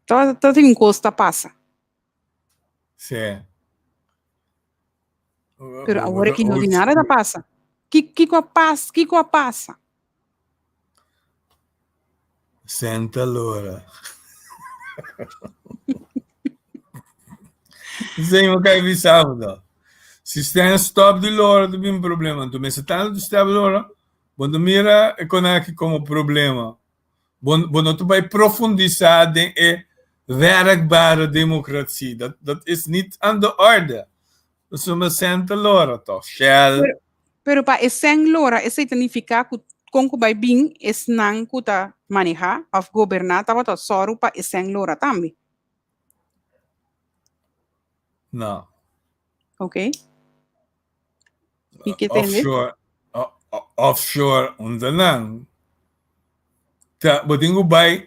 tabata tabatin un kos ta pasa. Sí. Pero awor aki no tin nada ta pasa. Ki kiko a pas kiko a pasa? Senta lora. Esei mi kai bisa bo to. Si Stan stop di lora ta bin problema. Anto mester tantu di stop lora, bo no mira e konaki komo problema. Bo bo no ta bai profundisa den e werkbare demokratie. Dat dat is niet aan de orde. Pasobra Stan ta lora to. Shell. Pero, pero pa e Stan lora esei ta nifiká ku kon ku bai bin esnan ku ta manehá òf goberná tabata sòru pa e Stan lora tambe. No. Ok. I ke tende? Offshore, offshore unda nan ta bo tin ku bai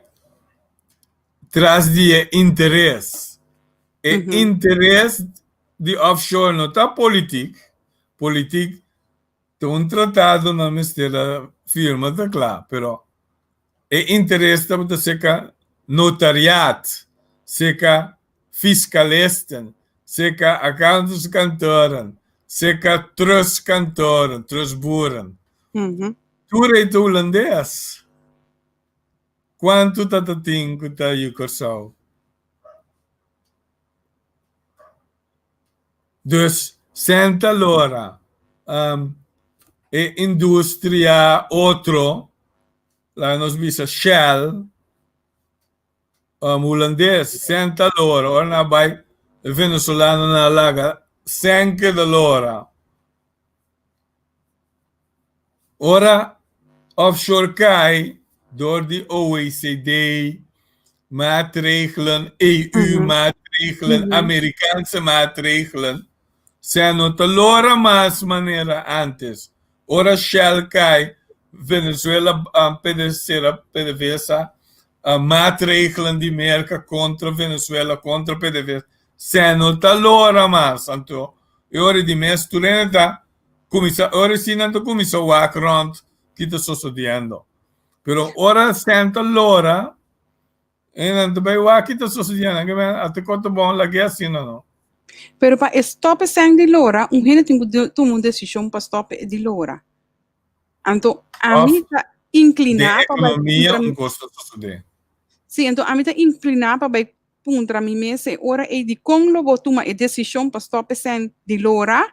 tras di e interes. E interes di offshore no ta politiek. Politiek ta un tratado nan mester a firma ta kla, pero e interes tabata seka notariaat, seka fiskalisten, seka accountantskantoren, seka trustkantoren, trustboeren. Tur ei ta hulandes. Kuantu ta ta tin ku ta yu Kòrsou? Dus senta lora um, e industria otro, laga nos bisa Shell, um, hulandes, senta lora, ora nan bai e venezolano nan laga sen keda lora. Ora offshore kai door di OECD maatregelen, EU maatregelen, Amerikaanse maatregelen, sen no ta lora mas manera antes. Ora Shell kai, Venezuela PDVSA, PDVSA, maatregelen di Merka kontra Venezuela, kontra PDVSA, sen no ta lora mas. Anto e ora di mes tur hende ta Cuminsa ora si nan ta cuminsa wak rond ki ta sosodiendo. Pero ora senta lora e nan ta bay wak ki ta sosodiendo. Nan ke a te kota bon lag'e asina no. Pero pa e stop e sèn di lora, un hende tin ku tuma un desishon pa stop e di lora. Anto ami ta inkliná pa bai puntra mi. Un kos ta sosodé. Sí, anto ami ta inkliná pa bai puntra mi mes e ora ei dikon lo bo tuma e desishon pa stop e sèn di lora?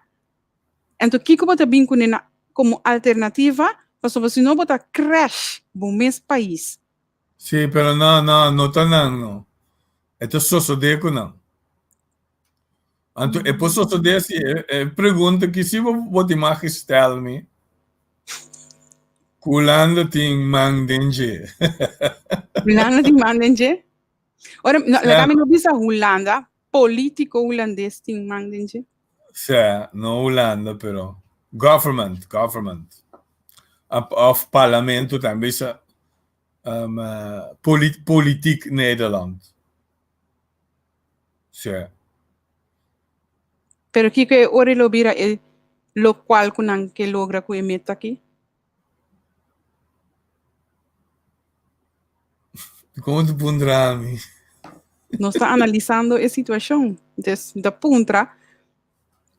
Anto kiko bo ta bin kuné na komo alternativa? Pasobra si no bo ta crash bo mes pais. Sí, pero no, no, no ta nan no. E ta sosodé ku nan. Anto e por sosodé si e, e pregunta ki si bo, bo tin mag stel mi. Ku Hulanda tin man den dje. Hulanda tin man den dje? Ora, no, laga mi no bisa Hulanda, politico hulandes tin man den dje. Sea, no Hulanda, pero government, government. Of parlamento tambe bisa um, polit politiek Nederland. Sea. Pero kiko e ora lo bira e. Lokual ku nan ke logra ku e meta aki? Kon ta puntra mi? Nos ta analisando e situashon. Entonces, mi ta puntra,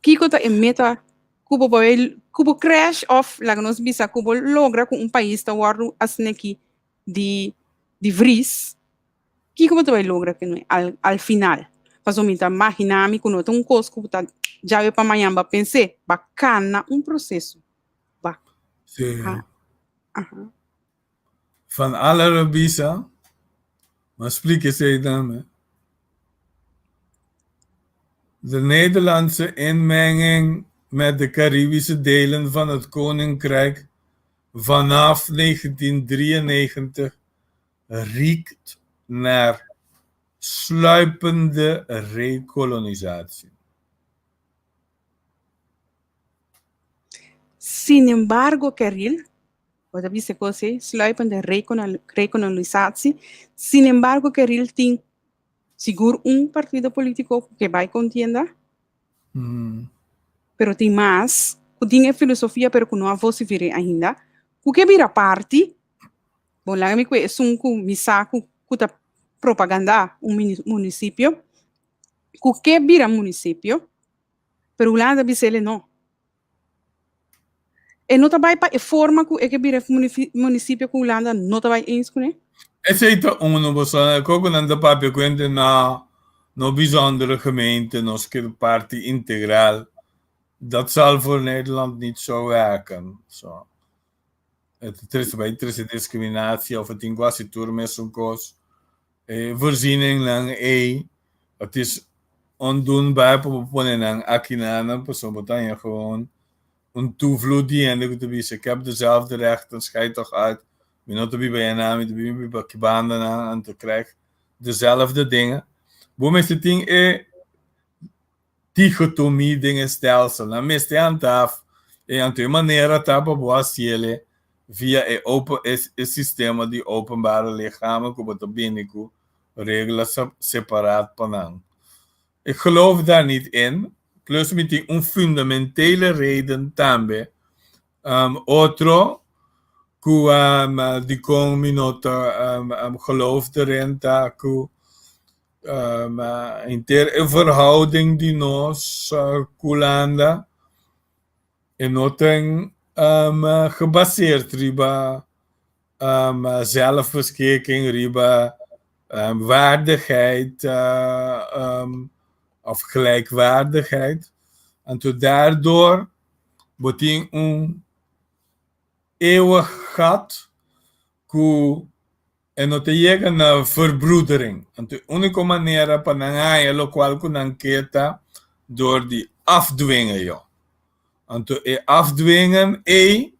kiko ta e meta ku bo bai, ku bo crash of laga nos bisa ku bo logra ku un pais ta wòrdu asina aki di di vries? Kiko bo ta bai logra ku al al final? Pasobra mi ta maginá mi ku no ta un kos ku bo ta djawe pa mañan bo a pens'é, bo a kana un proseso. Ba. Sí. Ha. Aha. Van Aller a bisa, ma splika esei tambe. De Nederlandse inmenging met de Caribische delen van het Koninkrijk vanaf 1993 riekt naar sluipende rekolonisatie. Sinembargo Keril, bo ta bisa e kos ei, sluipende rekolonisatie, sinembargo Keril tin sigur un partido politiko ku ke bai kontienda, pero tin mas ku tin e filosofia pero ku no a vosifer'é ainda, ku ke bira parti. Bon, laga mi kue esun ku mi sa ku ku ta propagandá un munisipio, ku ke bira munisipio, pero Hulanda bisa el e no. E no ta bai pa e forma ku e ke bira munisipio ku Hulanda no ta bai eens kuné. Esei ta uno, bo sa, koko nan ta papia ku hende na no bijzondere gemeente, nos ke parti integral, dat zal voor Nederland niet zo werken. So. E ta trese bai trese discriminatie of e tin quasi tur mesun kos. E voorzieningnan ei, het is ondoenbaar pa bo pone nan aki nanan pasobra bo ta haña gewoon un toevloed di hende ku ta bisa ik heb dezelfde rechten, schei toch uit, mi no ta biba einan, mi ta biba aki bandanan, anto krijg dezelfde dingen. Bo mester tin e dichotomie den e stelsel. Nan mester handhaaf e anto e manera ta pa bo hasiele via e open e sistema di openbare lichamen ku bo ta bini ku regla separaat pa nan. Ik geloof daar niet in, plus mi tin un fundamentele reden tambe. Otro ku dikon mi no ta geloof erin ta ku Henter e verhouding di nos ku Hulanda e no ten gebaseerd riba zelfbeschikking, riba waardigheid of gelijkwaardigheid. Anto daardoor bo tin un eeuwig gat ku E no ta yega na verbroedering. Anto e úniko manera pa nan haña lokual ku nan ke ta dor di afdwingen yo. Anto e afdwingen ei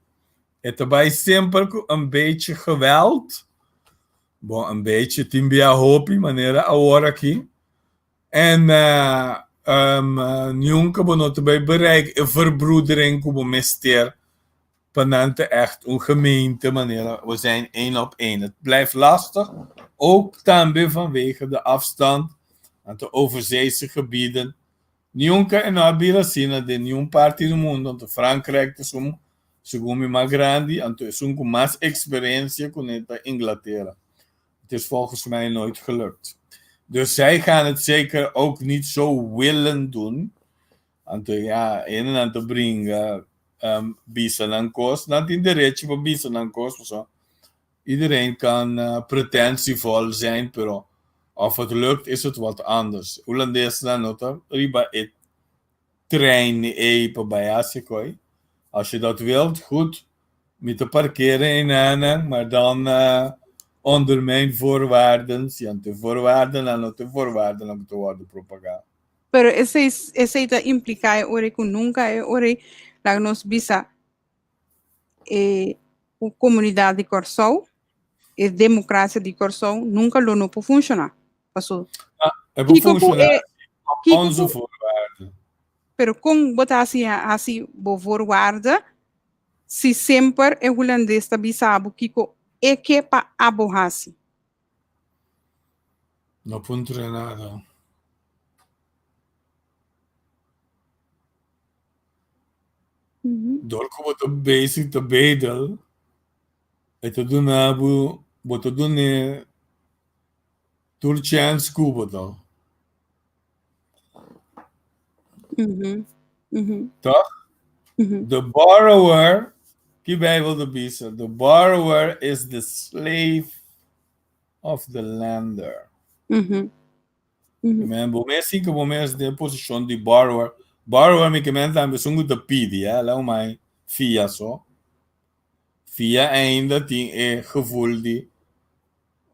e ta bai semper ku un bechi geweld. Bon, un bechi tin bia hopi manera awor aki. En nunka bo no ta bai bereik e verbroedering ku bo mester pa nan ta echt un gemeente manera we zijn één op één. Het blijft lastig, ook tambe vanwege de afstand aan de overzeese gebieden. Nunca e no a bira asina den niun parti di mundo, anto Frankrijk ta esun segun mi mas grandi, anto esun ku mas experiencia kuné ta Inglatera. Het is volgens mij nooit gelukt. Dus zij gaan het zeker ook niet zo willen doen. Anto ya, hendenan ta bringa bisa nan kos. Nan tin derecho pa bisa nan kos, pasobra iedereen kan pretentievol zijn, pero of het lukt is het wat anders. Hulandesnan no ta riba e trein ei pa bai hasi koi. Als je dat wilt, goed, mi ta parkera enanan, maar dan onder mijn voorwaarden, si anto e voorwaardennan no ta e voorwaardennan ku ta wòrdu propagá. Pero esei esei ta impliká e ora ei ku nunka e ora ei laga nos bisa e komunidat di Kòrsou, e demokrasia di Kòrsou nunka lo no por funshoná. Paso Ah, e por kiko ku funshoná e op kiko onze ku voorwaarden. pero kon bo ta hasi hasi bo voorwaarden si semper e hulandes ta bisa bo kiko e ke pa abo hasi? No puntra nada. Dor ku bo ta bezig ta bedel, e ta duna bo, bo ta dun'é tur chèns ku bo ta. Tòg? The borrower, ki Bijbel ta bisa? The borrower is the slave of the lender. Men bo mes tin ku bo mes den posishon di borrower. Borrower mi ke men tambe esun ku ta pidi, eh, laga mai fia so. Fia ainda tin e gevoel di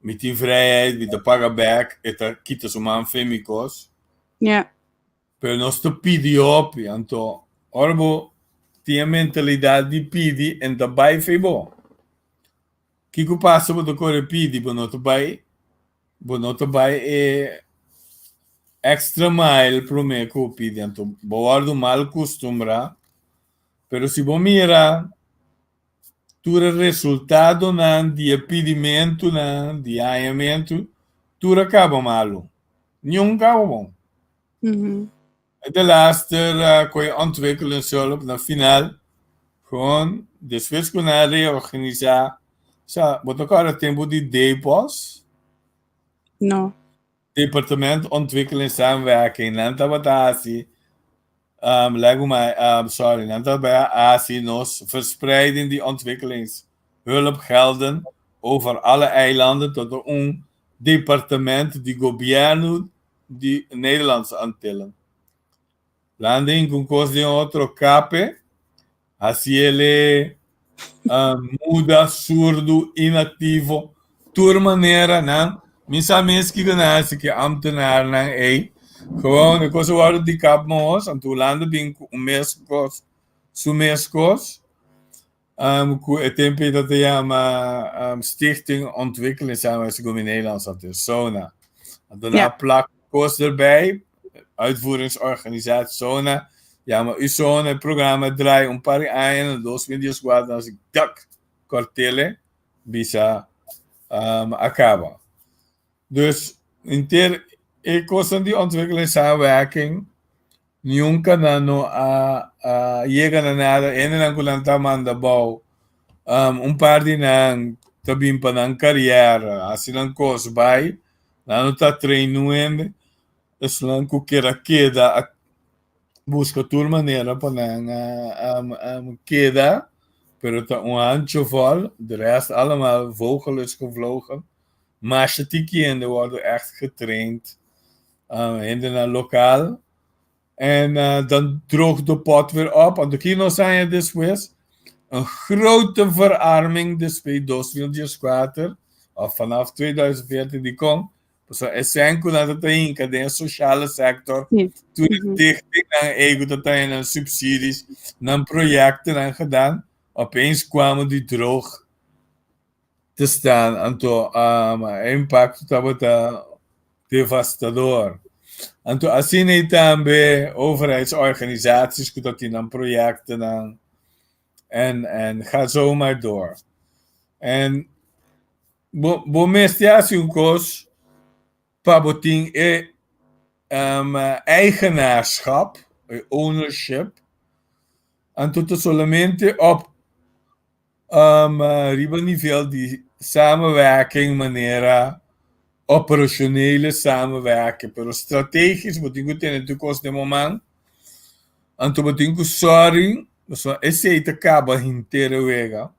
mi tin vrijheid, mi ta paga bek, e ta kita su man fe mi kos. Pero nos ta pidi hopi, anto ora bo tin e mentalidat di pidi en ta bai fe bo. Kiko pasa bo ta kore pidi bo no ta bai bo no ta bai e extra mile prome ku bo pidi anto bo wòrdu mal kustumbrá pero si bo mira tur e resultadonan di e pidimentunan di hañamentu tur a kaba malu niun kaba bon. E delaster ku e ontwikkelingshulp na final gewoon despues ku nan a reorganisá sa bo ta kòrda tempu di DEPOS? No. Departement Ontwikkeling Samenwerking nan tabata hasi lagu mai sorry nan tabata hasi nos verspreiding di ontwikkelingshulpgelden over alle eilanden tot un departement di gobièrnu di Nederlandse Antillen. Landen ku un kos den otro kape, hasiele muda, surdu, inaktivo, tur manera nan mi sa mes kiko nan hasi ku e ambtenaarnan ei. Gewoon e kos a wòrdu di kap mos, anto Hulanda bin ku un mes kos, su mes kos. Ku e tempu ei ta ta yama Stichting Ontwikkeling Samenwerking in Nederlandse Antillen, SONA. Anto nan a plak kos erbij, Uitvoeringsorganisatie SONA, yama USONA, e programa draai un par di aña, na 2014 nan a si dak, kòrt'el, bisa a kaba. Dus henter e kosnan di ontwikkeling samenwerking Nunca nan no a yega na nada. Hendenan ku nan ta manda bou, un par di nan ta bin pa nan kariera, hasi nan kos bai, nan no ta train niun hende. Esnan ku kier a keda a buska tur manera pa nan keda, pero ta un hancho vol, de rest allemaal vogel is gevlogen. Masha tiki hende wòrdu ègt getraind Hendenan lokal en dan droogt de pot weer op. Anto ki nos haña despues? Een grote verarming despues 2014 of vanaf 2014 dikon? Pasobra e sèn ku nan ta ta hinka den e sociale sector, tur e stichtingnan ei ku ta ta haña nan subsidies, nan proyectonan gedaan, opeens kwamen die droog te staan. Anto e impacto tabata devastador. Anto asina ei tambe overheidsorganisaties ku ta tin nan proyectonan en en ga zo maar door. En bo bo mester hasi un kos pa bo tin e eigenaarschap, e ownership, anto ta solamente op Riba nivel di samenwerking manera operationele samenwerking, pero strategisch bo tin ku tene tur kos den bo man, anto bo tin ku sòri pasobra esei ta kaba henter e wega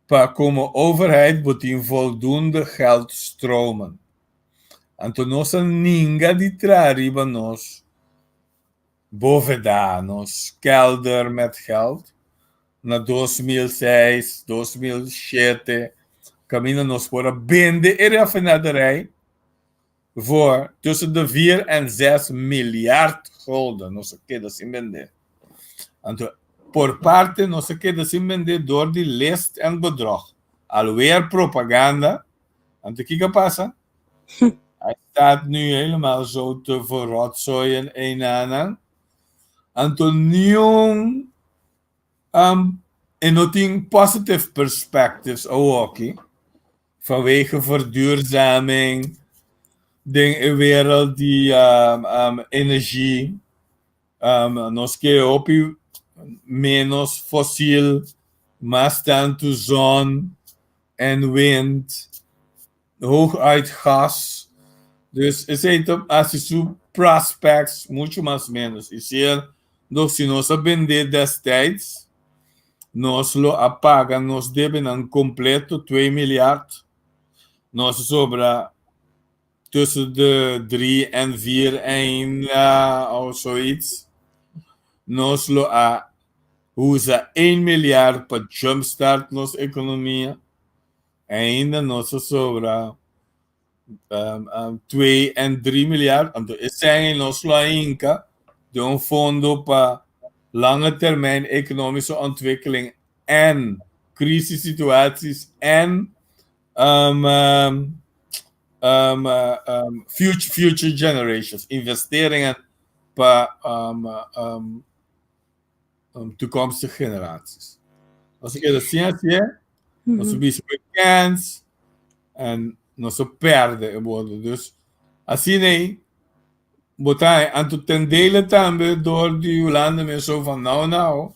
pa komo overheid bo tin voldoende geldstromen. Anto nos a ninga di traha riba nos boveda, nos kelder met geld na 2006, 2007, kaminda nos por a bende e rafinaderij voor tussen de 4 en 6 miljard gulden. Nos a keda sin bende. Anto, por parte nos a keda sin bende door di list en bedrog. Alweer propaganda. Anto, kiko a pasa? Hij staat nu helemaal zo te verrotzooien einanan. Anto niun e no tin positive perspectives awoki vanwege verduurzaming den e wereld di energie. Nos ke hopi Menos fossiel, mas tantu zon en wind, hooguit gas. Dus esei ta hasi su prospects mucho mas menos. I sier nos si nos a bendé destijds, nos lo a paga nos debenan completo, 2 miljard. Nos a sobra tussen de 3 en 4 einde of zoiets. Nos lo a usa 1 miljard pa jumpstart nos ekonomia. Ainda nos a sobra 2 en 3 miljard. Anto, esei nos lo a hinka den un fondo pa lange termijn economische ontwikkeling en crisissituaties en future generations, investeringen pa toekomstige generaties. Als ik het zie, zie, nos bisa kans en nos a perde e woorden. Dus asina ei, bo ta anto ten dele tambe door di Hulanda mes zo van nou nou,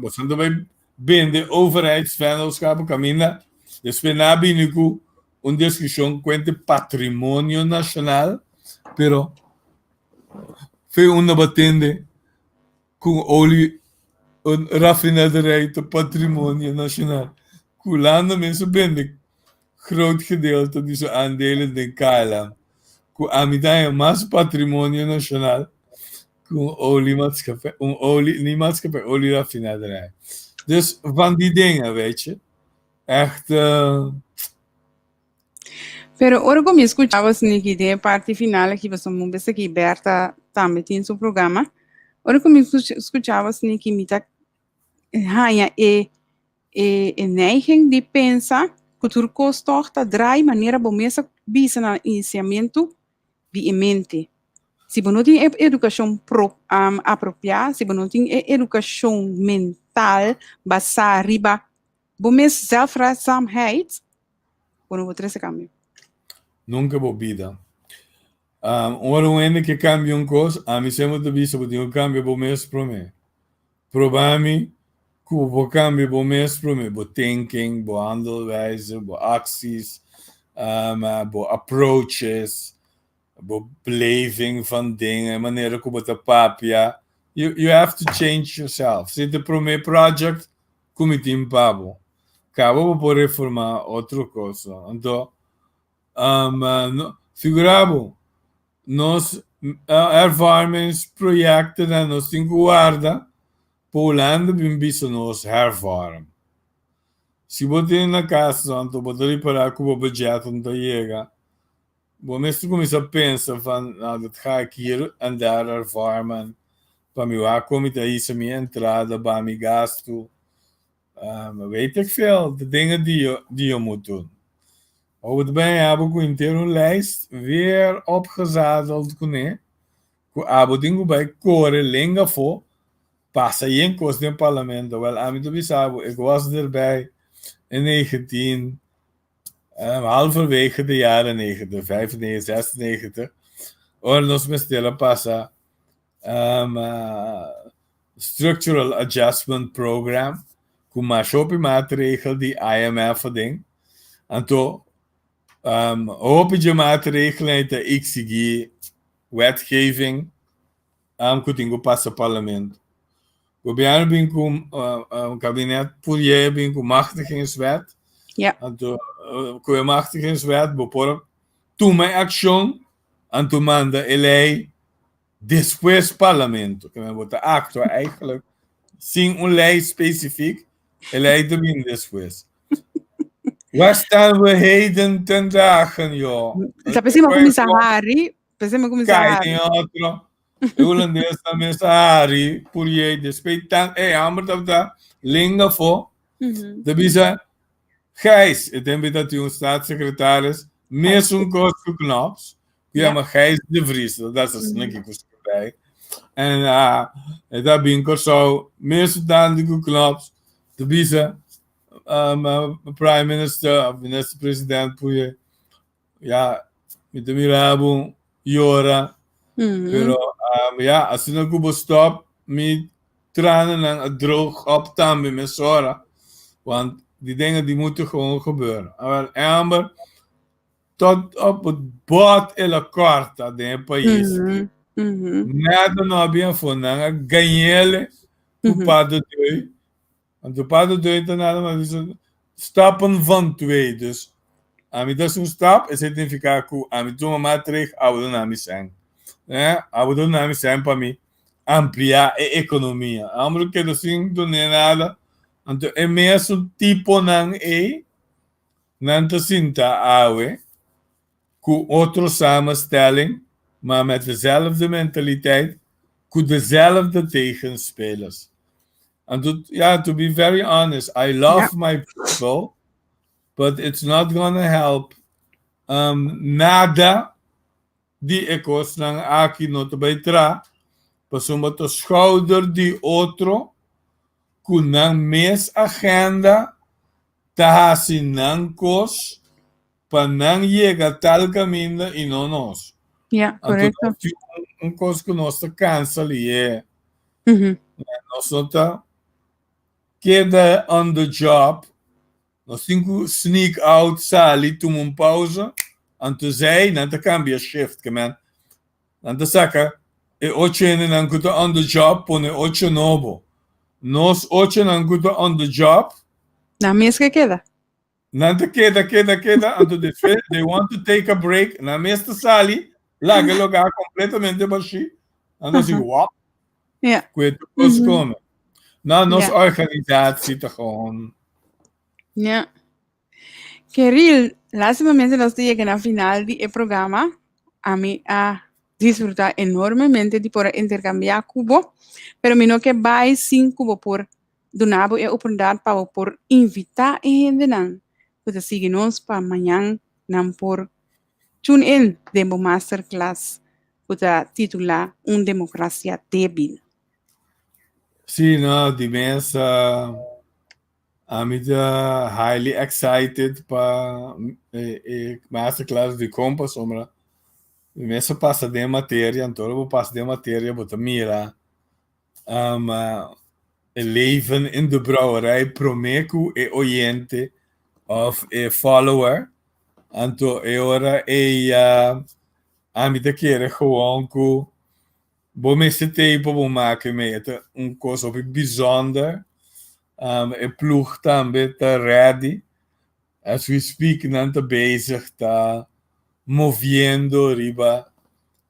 bo bai bende overheidsvennootschap kaminda, despues nan a bini ku un diskushon kuente patrimonio nashonal, pero foi unda bo a tende ku olie un raffinaderij ta patrimonio nashonal? Hulanda mes a bende groot gedeelte di su aandelen den KLM, ku ami ta haña mas patrimonio nashonal ku un oliemaatschappij, un olie, niet maatschappij, olieraffinaderij. Dus van die dingen, weet je. Echt. Pero ora ku mi skuchaba Niki den e parti final aki, pasobra mi bisa ku Berta tambe tin su programa. Ora ku mi skuchaba Niki, mi ta haña e neiging di pensa ku tur kos tòg ta drai manera bo mes a bisa na inisiamentu di e mente. Si bo no tin e edukashon apropiá, si bo no tin e edukashon mental basá riba bo mes zelfredzaamheid, bo no por trese kambio. Nunka bo bida. Ora un hende ke kambia un kos, ami semper ta bisa bo tin ku kambia bo mes promé. Proba mi ku bo por kambia bo mes promé, bo thinking, bo handelwijze, bo acties, bo approaches, bo beleving van dingen, manera ku bo ta papia. You have to change yourself. Si ta promé project ku mi tin pa bo. Kaba bo por reformá otro kos. Anto, no, figurá bo, nos hervormingsprojecten nos tin ku warda pa Hulanda bin bisa nos hervorm. Si bo tin na kas, anto bo ta ripará ku bo budget no ta yega, bo mester kuminsá pensa van, nou, dat ga ik hier en daar hervormen, pa mi wak kon mi ta hisa mi entrada, ba mi gastu, weet ik veel, de dingen die je moet doen. Over het ben abo ku henter un lijst weer opgezadeld kuné, ku abo tin ku bai kore lenga afó, pasa yen kos den parlamento. Wel, ami ta bisa bo, ik was erbij in 19, halverwege de jaren 90, 95, 96, ora nos mester a pasa Structural Adjustment Program ku masha hopi maatregel di IMF aden. Anto hopi dje maatregelnan ei ta eksigí wetgeving ku tin ku pasa parlamento. Gobièrnu bin ku kabinet Pourier bin ku machtigingswet. Anto ku e machtigingswet bo por tuma e akshon anto manda e lei despues parlamento. Ke men bo ta aktua eigenlijk sin un lei spesifiek, e lei ta bin despues. Waar staan we heden ten dagen, joh? Ta p'esei mi a kuminsá hari, p'esei mi a kuminsá Kai hari. den otro. E hulandes tambe sa hari, Pourier, despues tan, e hamber tabata lenga afó. Ta bisa, Gijs, e tempu ta tin un staatssecretaris, mesun kos ku Knops, ku yama Gijs de Vries, dat is asina ki ku skirbi. En e ta bin Kòrsou, mesun tantu ku Knops, ta bisa prime minister of minister president Pourier, ya, mi ta mira bo yora, pero ya, asina ku bo stop. Mi tranen a droog op tambe mesora, want die dingen die moeten gewoon gebeuren. Awel, Amber, tot op het bot el a corta den e pais aki. Nada no a bin afó, nan a gañ'ele ku pas de deux. Anto pas de deux ta nada mas bisa stappen van twee. Dus ami ta haci un stap, esei ta nifica cu ami tuma maatregel, abo duna mi cen. Eh, abo duna mi cen pa mi amplia e economia. Amo keda sin dune nada. Anto e mesun tiponan ei nan ta sinta awe cu otro samenstelling, maar met dezelfde mentaliteit, cu dezelfde tegenspelers. Anto, ja, to be very honest, I love my people, but it's not gonna help um, nada di e kosnan aki no ta bai tra, pasobra ta schouder di otro ku nan mes agenda ta hasi nan kos pa nan yega tal kaminda i no nos. Ja, Anto korekto. nos tin un kos ku nos ta kansa lié. Nos no ta keda on the job. Nos tin ku sneak out, sali, tuma un pausa. Anto zij, nan ta kambia shift, ke men. Nan ta saka e ocho hendenan ku ta on the job, pone ocho nobo. Nos ochonan ku ta on the job. Nan mes ke keda. Nan ta keda, keda, keda, anto despues they want to take a break, nan mes ta sali, laga e lugar completamente bashí, nan ta si wap, ku e tur kos kome. No, nos organisatie ta gewoon. Ja. Keril, lastimamente nos ta yega na final di e programa. Ami a disfruta enormemente di por a intercambia ku bo, pero mi no ke bai sin ku bo por Duna bo e oportunidat pa bo por invitá e hendenan ku ta sigui nos pa mañan nan por tune in den bo masterclass ku ta titulá Un Demokrasia Débil. Sí, no, di mes ami ta highly excited pa e masterclass di kon pasobra mi mes a pasa den materia, anto ora bo pasa den materia bo ta mira Um, e leven in de brouwerij promé ku e oyente of e follower. Anto e ora ei uh, ami ta kere gewoon ku bo mester tei pa bo make mee. E ta un kos hopi bijzonder. Um, e ploeg tambe ta ready. As we speak nan ta bezig ta moviendo riba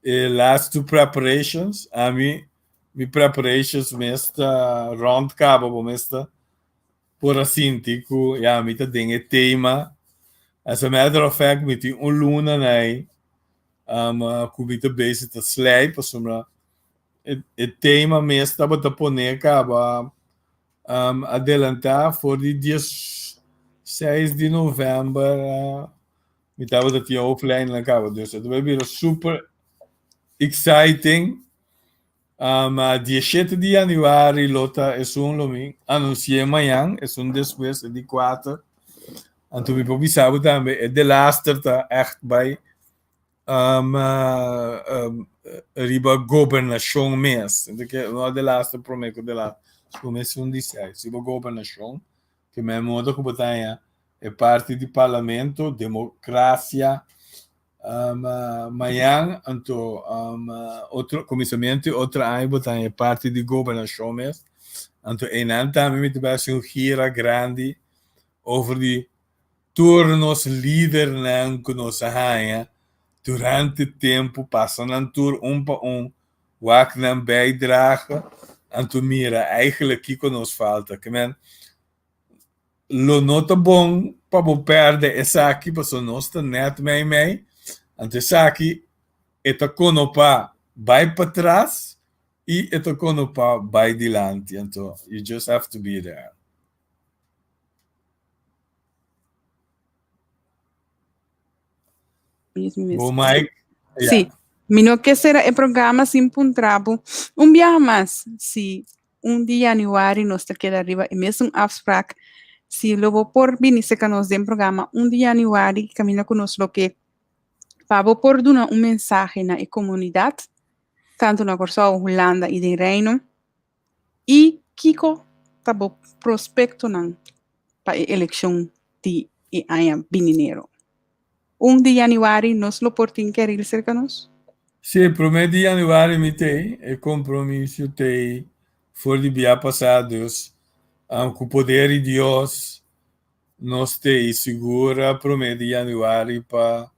e last two preparations. Ami mi preparations mes ta rond caba bo mes ta por a sinti cu ya mi ta den e tema. As a matter of fact mi tin un luna nai um, cu mi ta bezig ta slijp pasobra e, e tema mes tabata pone caba um, adelantá for di 16 di november uh, mi tabata tin hoofdlijn na caba. Dus het bai bira super exciting. Um, uh, 17 di januari lo ta esun lo mi anuncié mañan, esun despues, e di 4. Anto mi por bisa bo tambe, e de laster ta echt bai um, um, riba gobernashon mes. Ento ke no de laatste prome ku de laatste. Su mes un di seis. Riba gobernashon, ke men modo ku bo ta haña e parti di parlamento, demokrasia, um, mañan, anto um, otro, kuminsamentu di otro aña bo ta haña e parti di gobernashon mes. Anto einan tambe mi ta bai hasi un gira grandi over di Tur nos lidernan ku nos a haña durante tempu pasa nan tur un pa un wak nan bijdrage anto mira eigenlijk kiko nos falta. Ke men lo no ta bon pa bo pèrdè esaki pasobra nos ta nèt mei mei anto esaki e ta konopá bai patras i e ta konopá bai dilanti anto you just have to be there. Bo mic. Ja. Sí. Mi no ke sera e programa sin puntra bo un biaha mas si un di januari nos ta keda riba e mesun afspraak si lo bo por bini serka nos den programa un di januari kaminda ku nos lo ke pa bo por duna un mensahe na e komunidat tantu na Kòrsou, Hulanda i den Reino. I kiko ta bo prospektonan pa e elekshon di e aña bininero? Un di yanüari nos lo por tin Keril serka nos? Sí, promé di yanüari mi t'ei, e kompromiso t'ei for di bia pasá, dus ku poder di Dios nos t'ei sigura promé di yanüari pa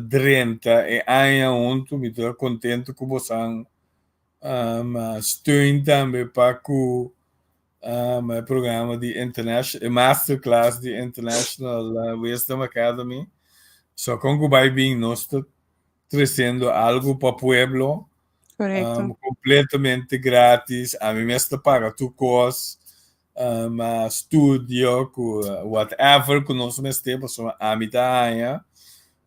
drenta e aña huntu. Mi ta kontentu ku bosan steun tambe pa ku e programa di international, e masterclass di International Wisdom Academy. So kon ku bai bin nos ta tresiendo algu pa pueblo. Correcto. Completamente gratis. Ami mes ta paga tur kos. Studio ku whatever ku nos mester pasobra ami ta haña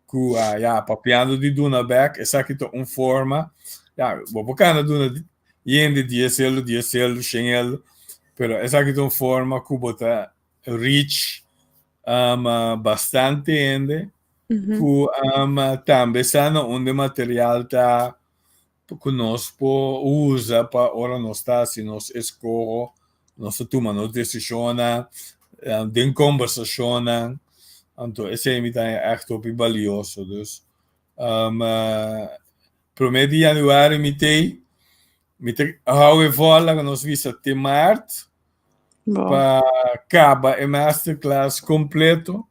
ku ya papiando di duna bek esaki ta un forma ya bo por kanda duna yende dies elo dies elo shen elo pero esaki ta un forma ku bo ta reach bastante hende ku tambe sa na unda e material ta ku nos por usa pa ora nos ta hasi nos eskoho, nos ta tuma nos desishonnan den kombersashonnan. Anto esei mi ta haña ègt hopi balioso. Dus promé di yanüari mi t'ei, mi ta hou e vòl laga nos bisa te mart pa kaba e masterclass kompleto.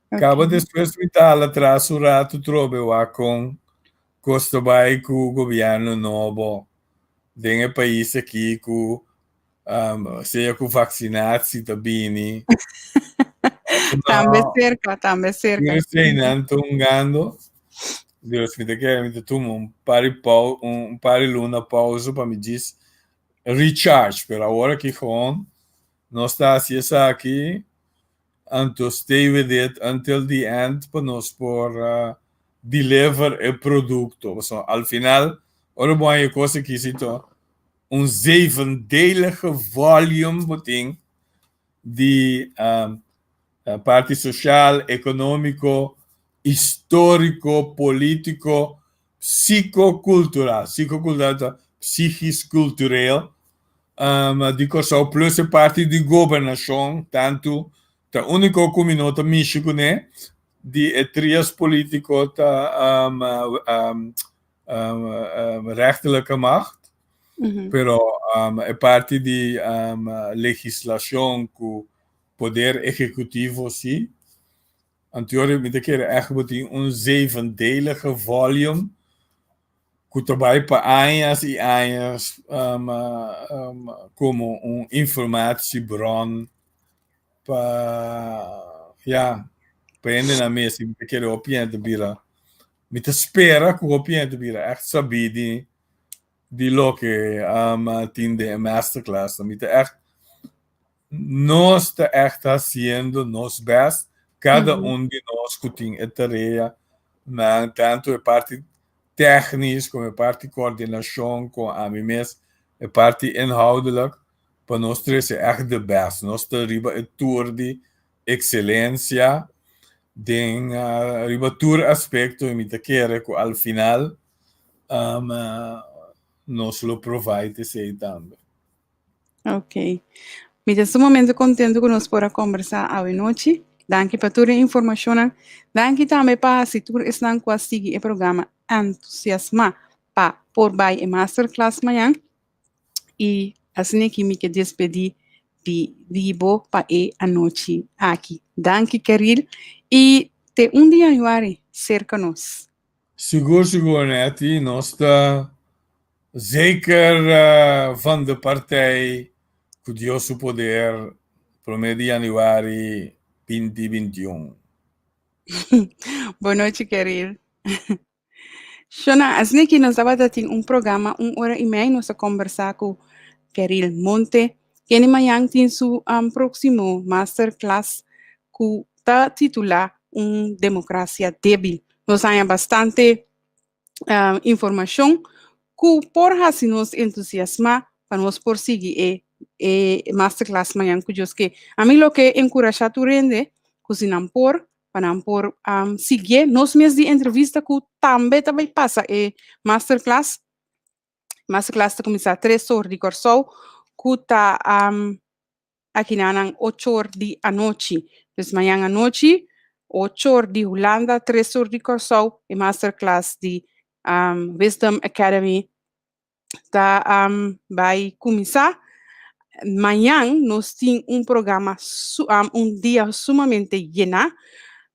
Kaba despues mi ta hala tras un ratu trobe wak kon Kos ta bai ku gobièrnu nobo den e pais aki ku sea ku vaksinatsi ta bini. Tambe serka, tambe serka. Tur eseinan ta hungando. Dus mi ta kere mi ta tuma un par di pau un par di luna pausa pa mi djis recharge. Pero awor aki gewoon nos ta hasi esaki. Anto stay with it until the end pa nos por deliver e producto. Pasobra al final ora bo haña e cos aki si to un zevendelige volume bo tin di parti social, economico, historico, politico, psicocultural. Psicocultural ta psychisch cultureel di Kòrsou plus e parti di gobernashon tantu ta úniko ku mi no ta mishi kuné di e trias polítiko ta rechterlijke macht pero e parti di legislashon ku poder ehekutivo si. Anterior mi ta kere ègt bo tin un zevendelige volume ku ta bai pa añas i añas komo un informatiebron pa ya pa hendenan mes i mi ta kere hopi hende ta bira mi ta spera ku hopi hende ta bira ègt sabí di di loke tin den e masterclass mi ta ègt Nos ta ègt hasiendo nos bèst, kada un di nos ku tin e tarea nan, tantu e parti tèknis komo e parti kordinashon kon ami mes e parti inhoudelijk, pa nos trese ègt de bèst. Nos ta riba e tur di ekselensia den riba tur aspekto i mi ta kere ku al final nos lo provide esei tambe. Ok. Mi ta sumamente contento cu nos por a conversa awe nochi. Danki pa tur e informacionnan. Danki tambe pa haci tur esnan cu a sigui e programa entusiasma pa por bay e masterclass mañan. Y asina aki mi ke despedi di di bo pa e anochi aki. Danki Keril y te un di januari cerca nos. Sigur sigur Netty, nos ta zeker van de partij ku Dios su poder prome di januari binti bintiun. Bon nochi Keril. Shona, asina ki nos tabata tin un programa un ora y mei nos a kombersá ku Keril Monte kende mañan tin su próksimo masterclass ku ta titulá Un Demokrasia Débil. Nos haña bastante informashon ku por hasi nos entusiasmá pa nos por sigui e e masterclass mañan ku Dios ke. Ami lo ke enkurashá tur hende ku si nan por, pa nan por siguié. Nos mes di entrevista ku tambe ta bai pasa e masterclass. Masterclass ta kuminsá 3 or di Kòrsou, ku ta akinan 8 or di anochi. Dus mañan anochi, 8 or di Hulanda, 3 or di Kòrsou, e masterclass di Wisdom Academy ta bai kuminsá. Mañan nos tin un programa, un dia sumamente yená.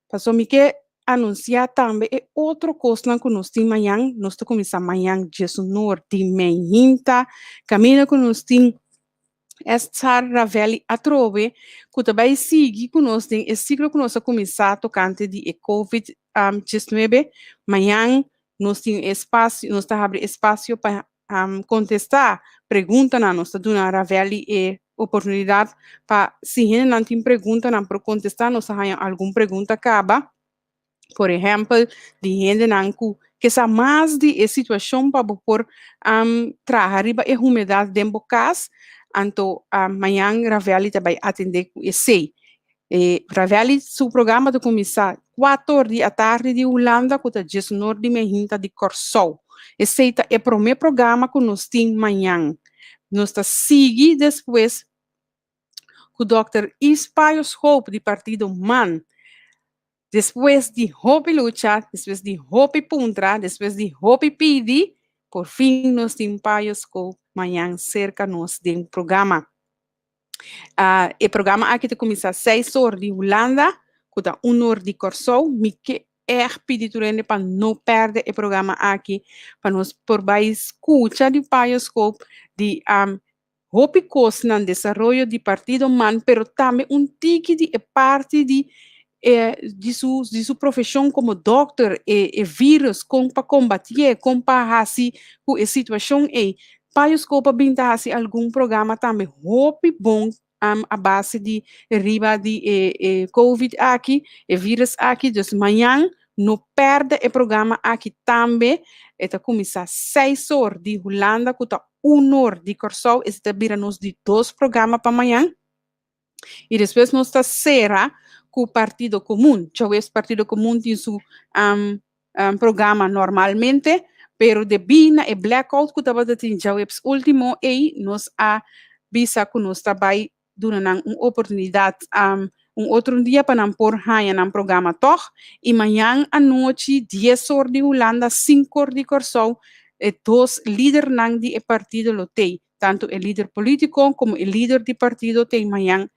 Paso mi ke anunsiá tambe e otro kos ku nos tin mañan. Nos ta kuminsá mañan 11 or di mainta. Kaminda ku nos tin Estar Ravelli atrobe, ku tambe sigui ku nos den e siklo ku nos a kuminsá tokante di e COVID-19. Mañan nos tin espasio, nos ta habri espasio pa kontestá preguntanan. Nos ta duna Ravelli e oportunidat pa si nan tin preguntanan pa kontestá. Nos tin algun pregunta kaba. Por ehèmpel, di hendenan ku ke sa mas di e situashon pa por traha riba e humedat den kas, anto mañan Ravelli tambe ta atendé ku esei. Ravelli su programa ta kuminsá 4 or di atardi di Hulanda, ku ta 10 or di mainta di Kòrsou. Esei ta e promé programa ku nos tin mañan. Nos ta sigui despues ku Dr. Ispayo Schoop di partido MAN. Despues di hopi lucha, despues di hopi puntra, despues di hopi pidi, por fin nos tin Payo Schoop mañan serka nos den programa. E programa aki ta kuminsá 6 or di Hulanda, ku ta 1 or di Kòrsou. Mi ke echt pidi tur hende pa no pèrdè e programa aki, pa nos por bai skucha di Payo Schoop di hopi kos na desaroyo di partido MAN, pero tambe un tiki di e parti di su profeshon komo dòkter, e virus, kon pa kombatí, kon pa hasi ku e situashon ei. Payo Schoop a bin ta hasi algun programa tambe hopi bon a base di riba di e COVID aki, e virus aki. Dus mañan no pèrdè e programa aki tambe. E ta kuminsá 6 or di Hulanda, ku ta 1 or di Kòrsou. Esei ta bira nos di dos programa pa mañan. I despues nos ta sera ku Partido Komun. Djaweps Partido Komun tin su programa normalmente, pero debí na e blackout ku tabatin djaweps último ei, nos a bisa ku nos ta bai duna nan un oportunidat un otro dia pa nan por haña nan programa toch. I mañan anochi, 10 or di Hulanda, 5 or di Kòrsou, e dos lidernan di e partido lo tei. Tantu e lider polítiko komo e lider di partido tei mañan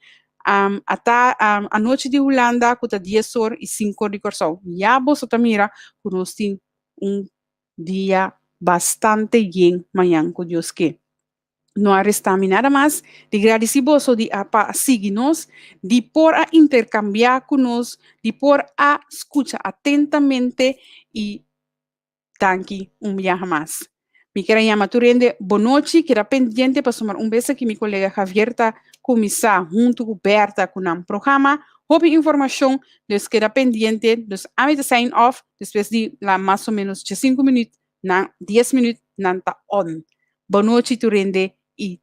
ata anochi di Hulanda, ku ta 10 or i 5 or di Kòrsou. Ya boso ta mira ku nos tin un dia bastante yen mañan, ku Dios ke. No a resta mi nada mas di gradisí boso di a pa sigui nos, di por a interkambiá ku nos, di por a skucha atentamente i danki un biaha mas. Mi ke yama tur hende bon nochi, keda pendiente pa sumar un bes ku mi kolega Javier ta kuminsá huntu ku Berta ku nan programa. Hopi informashon, dus keda pendiente. Dus ami ta sign off, despues di la mas o ménos 5 minüt, na 10 minüt, nan ta on. Bon nochi, tur hende, i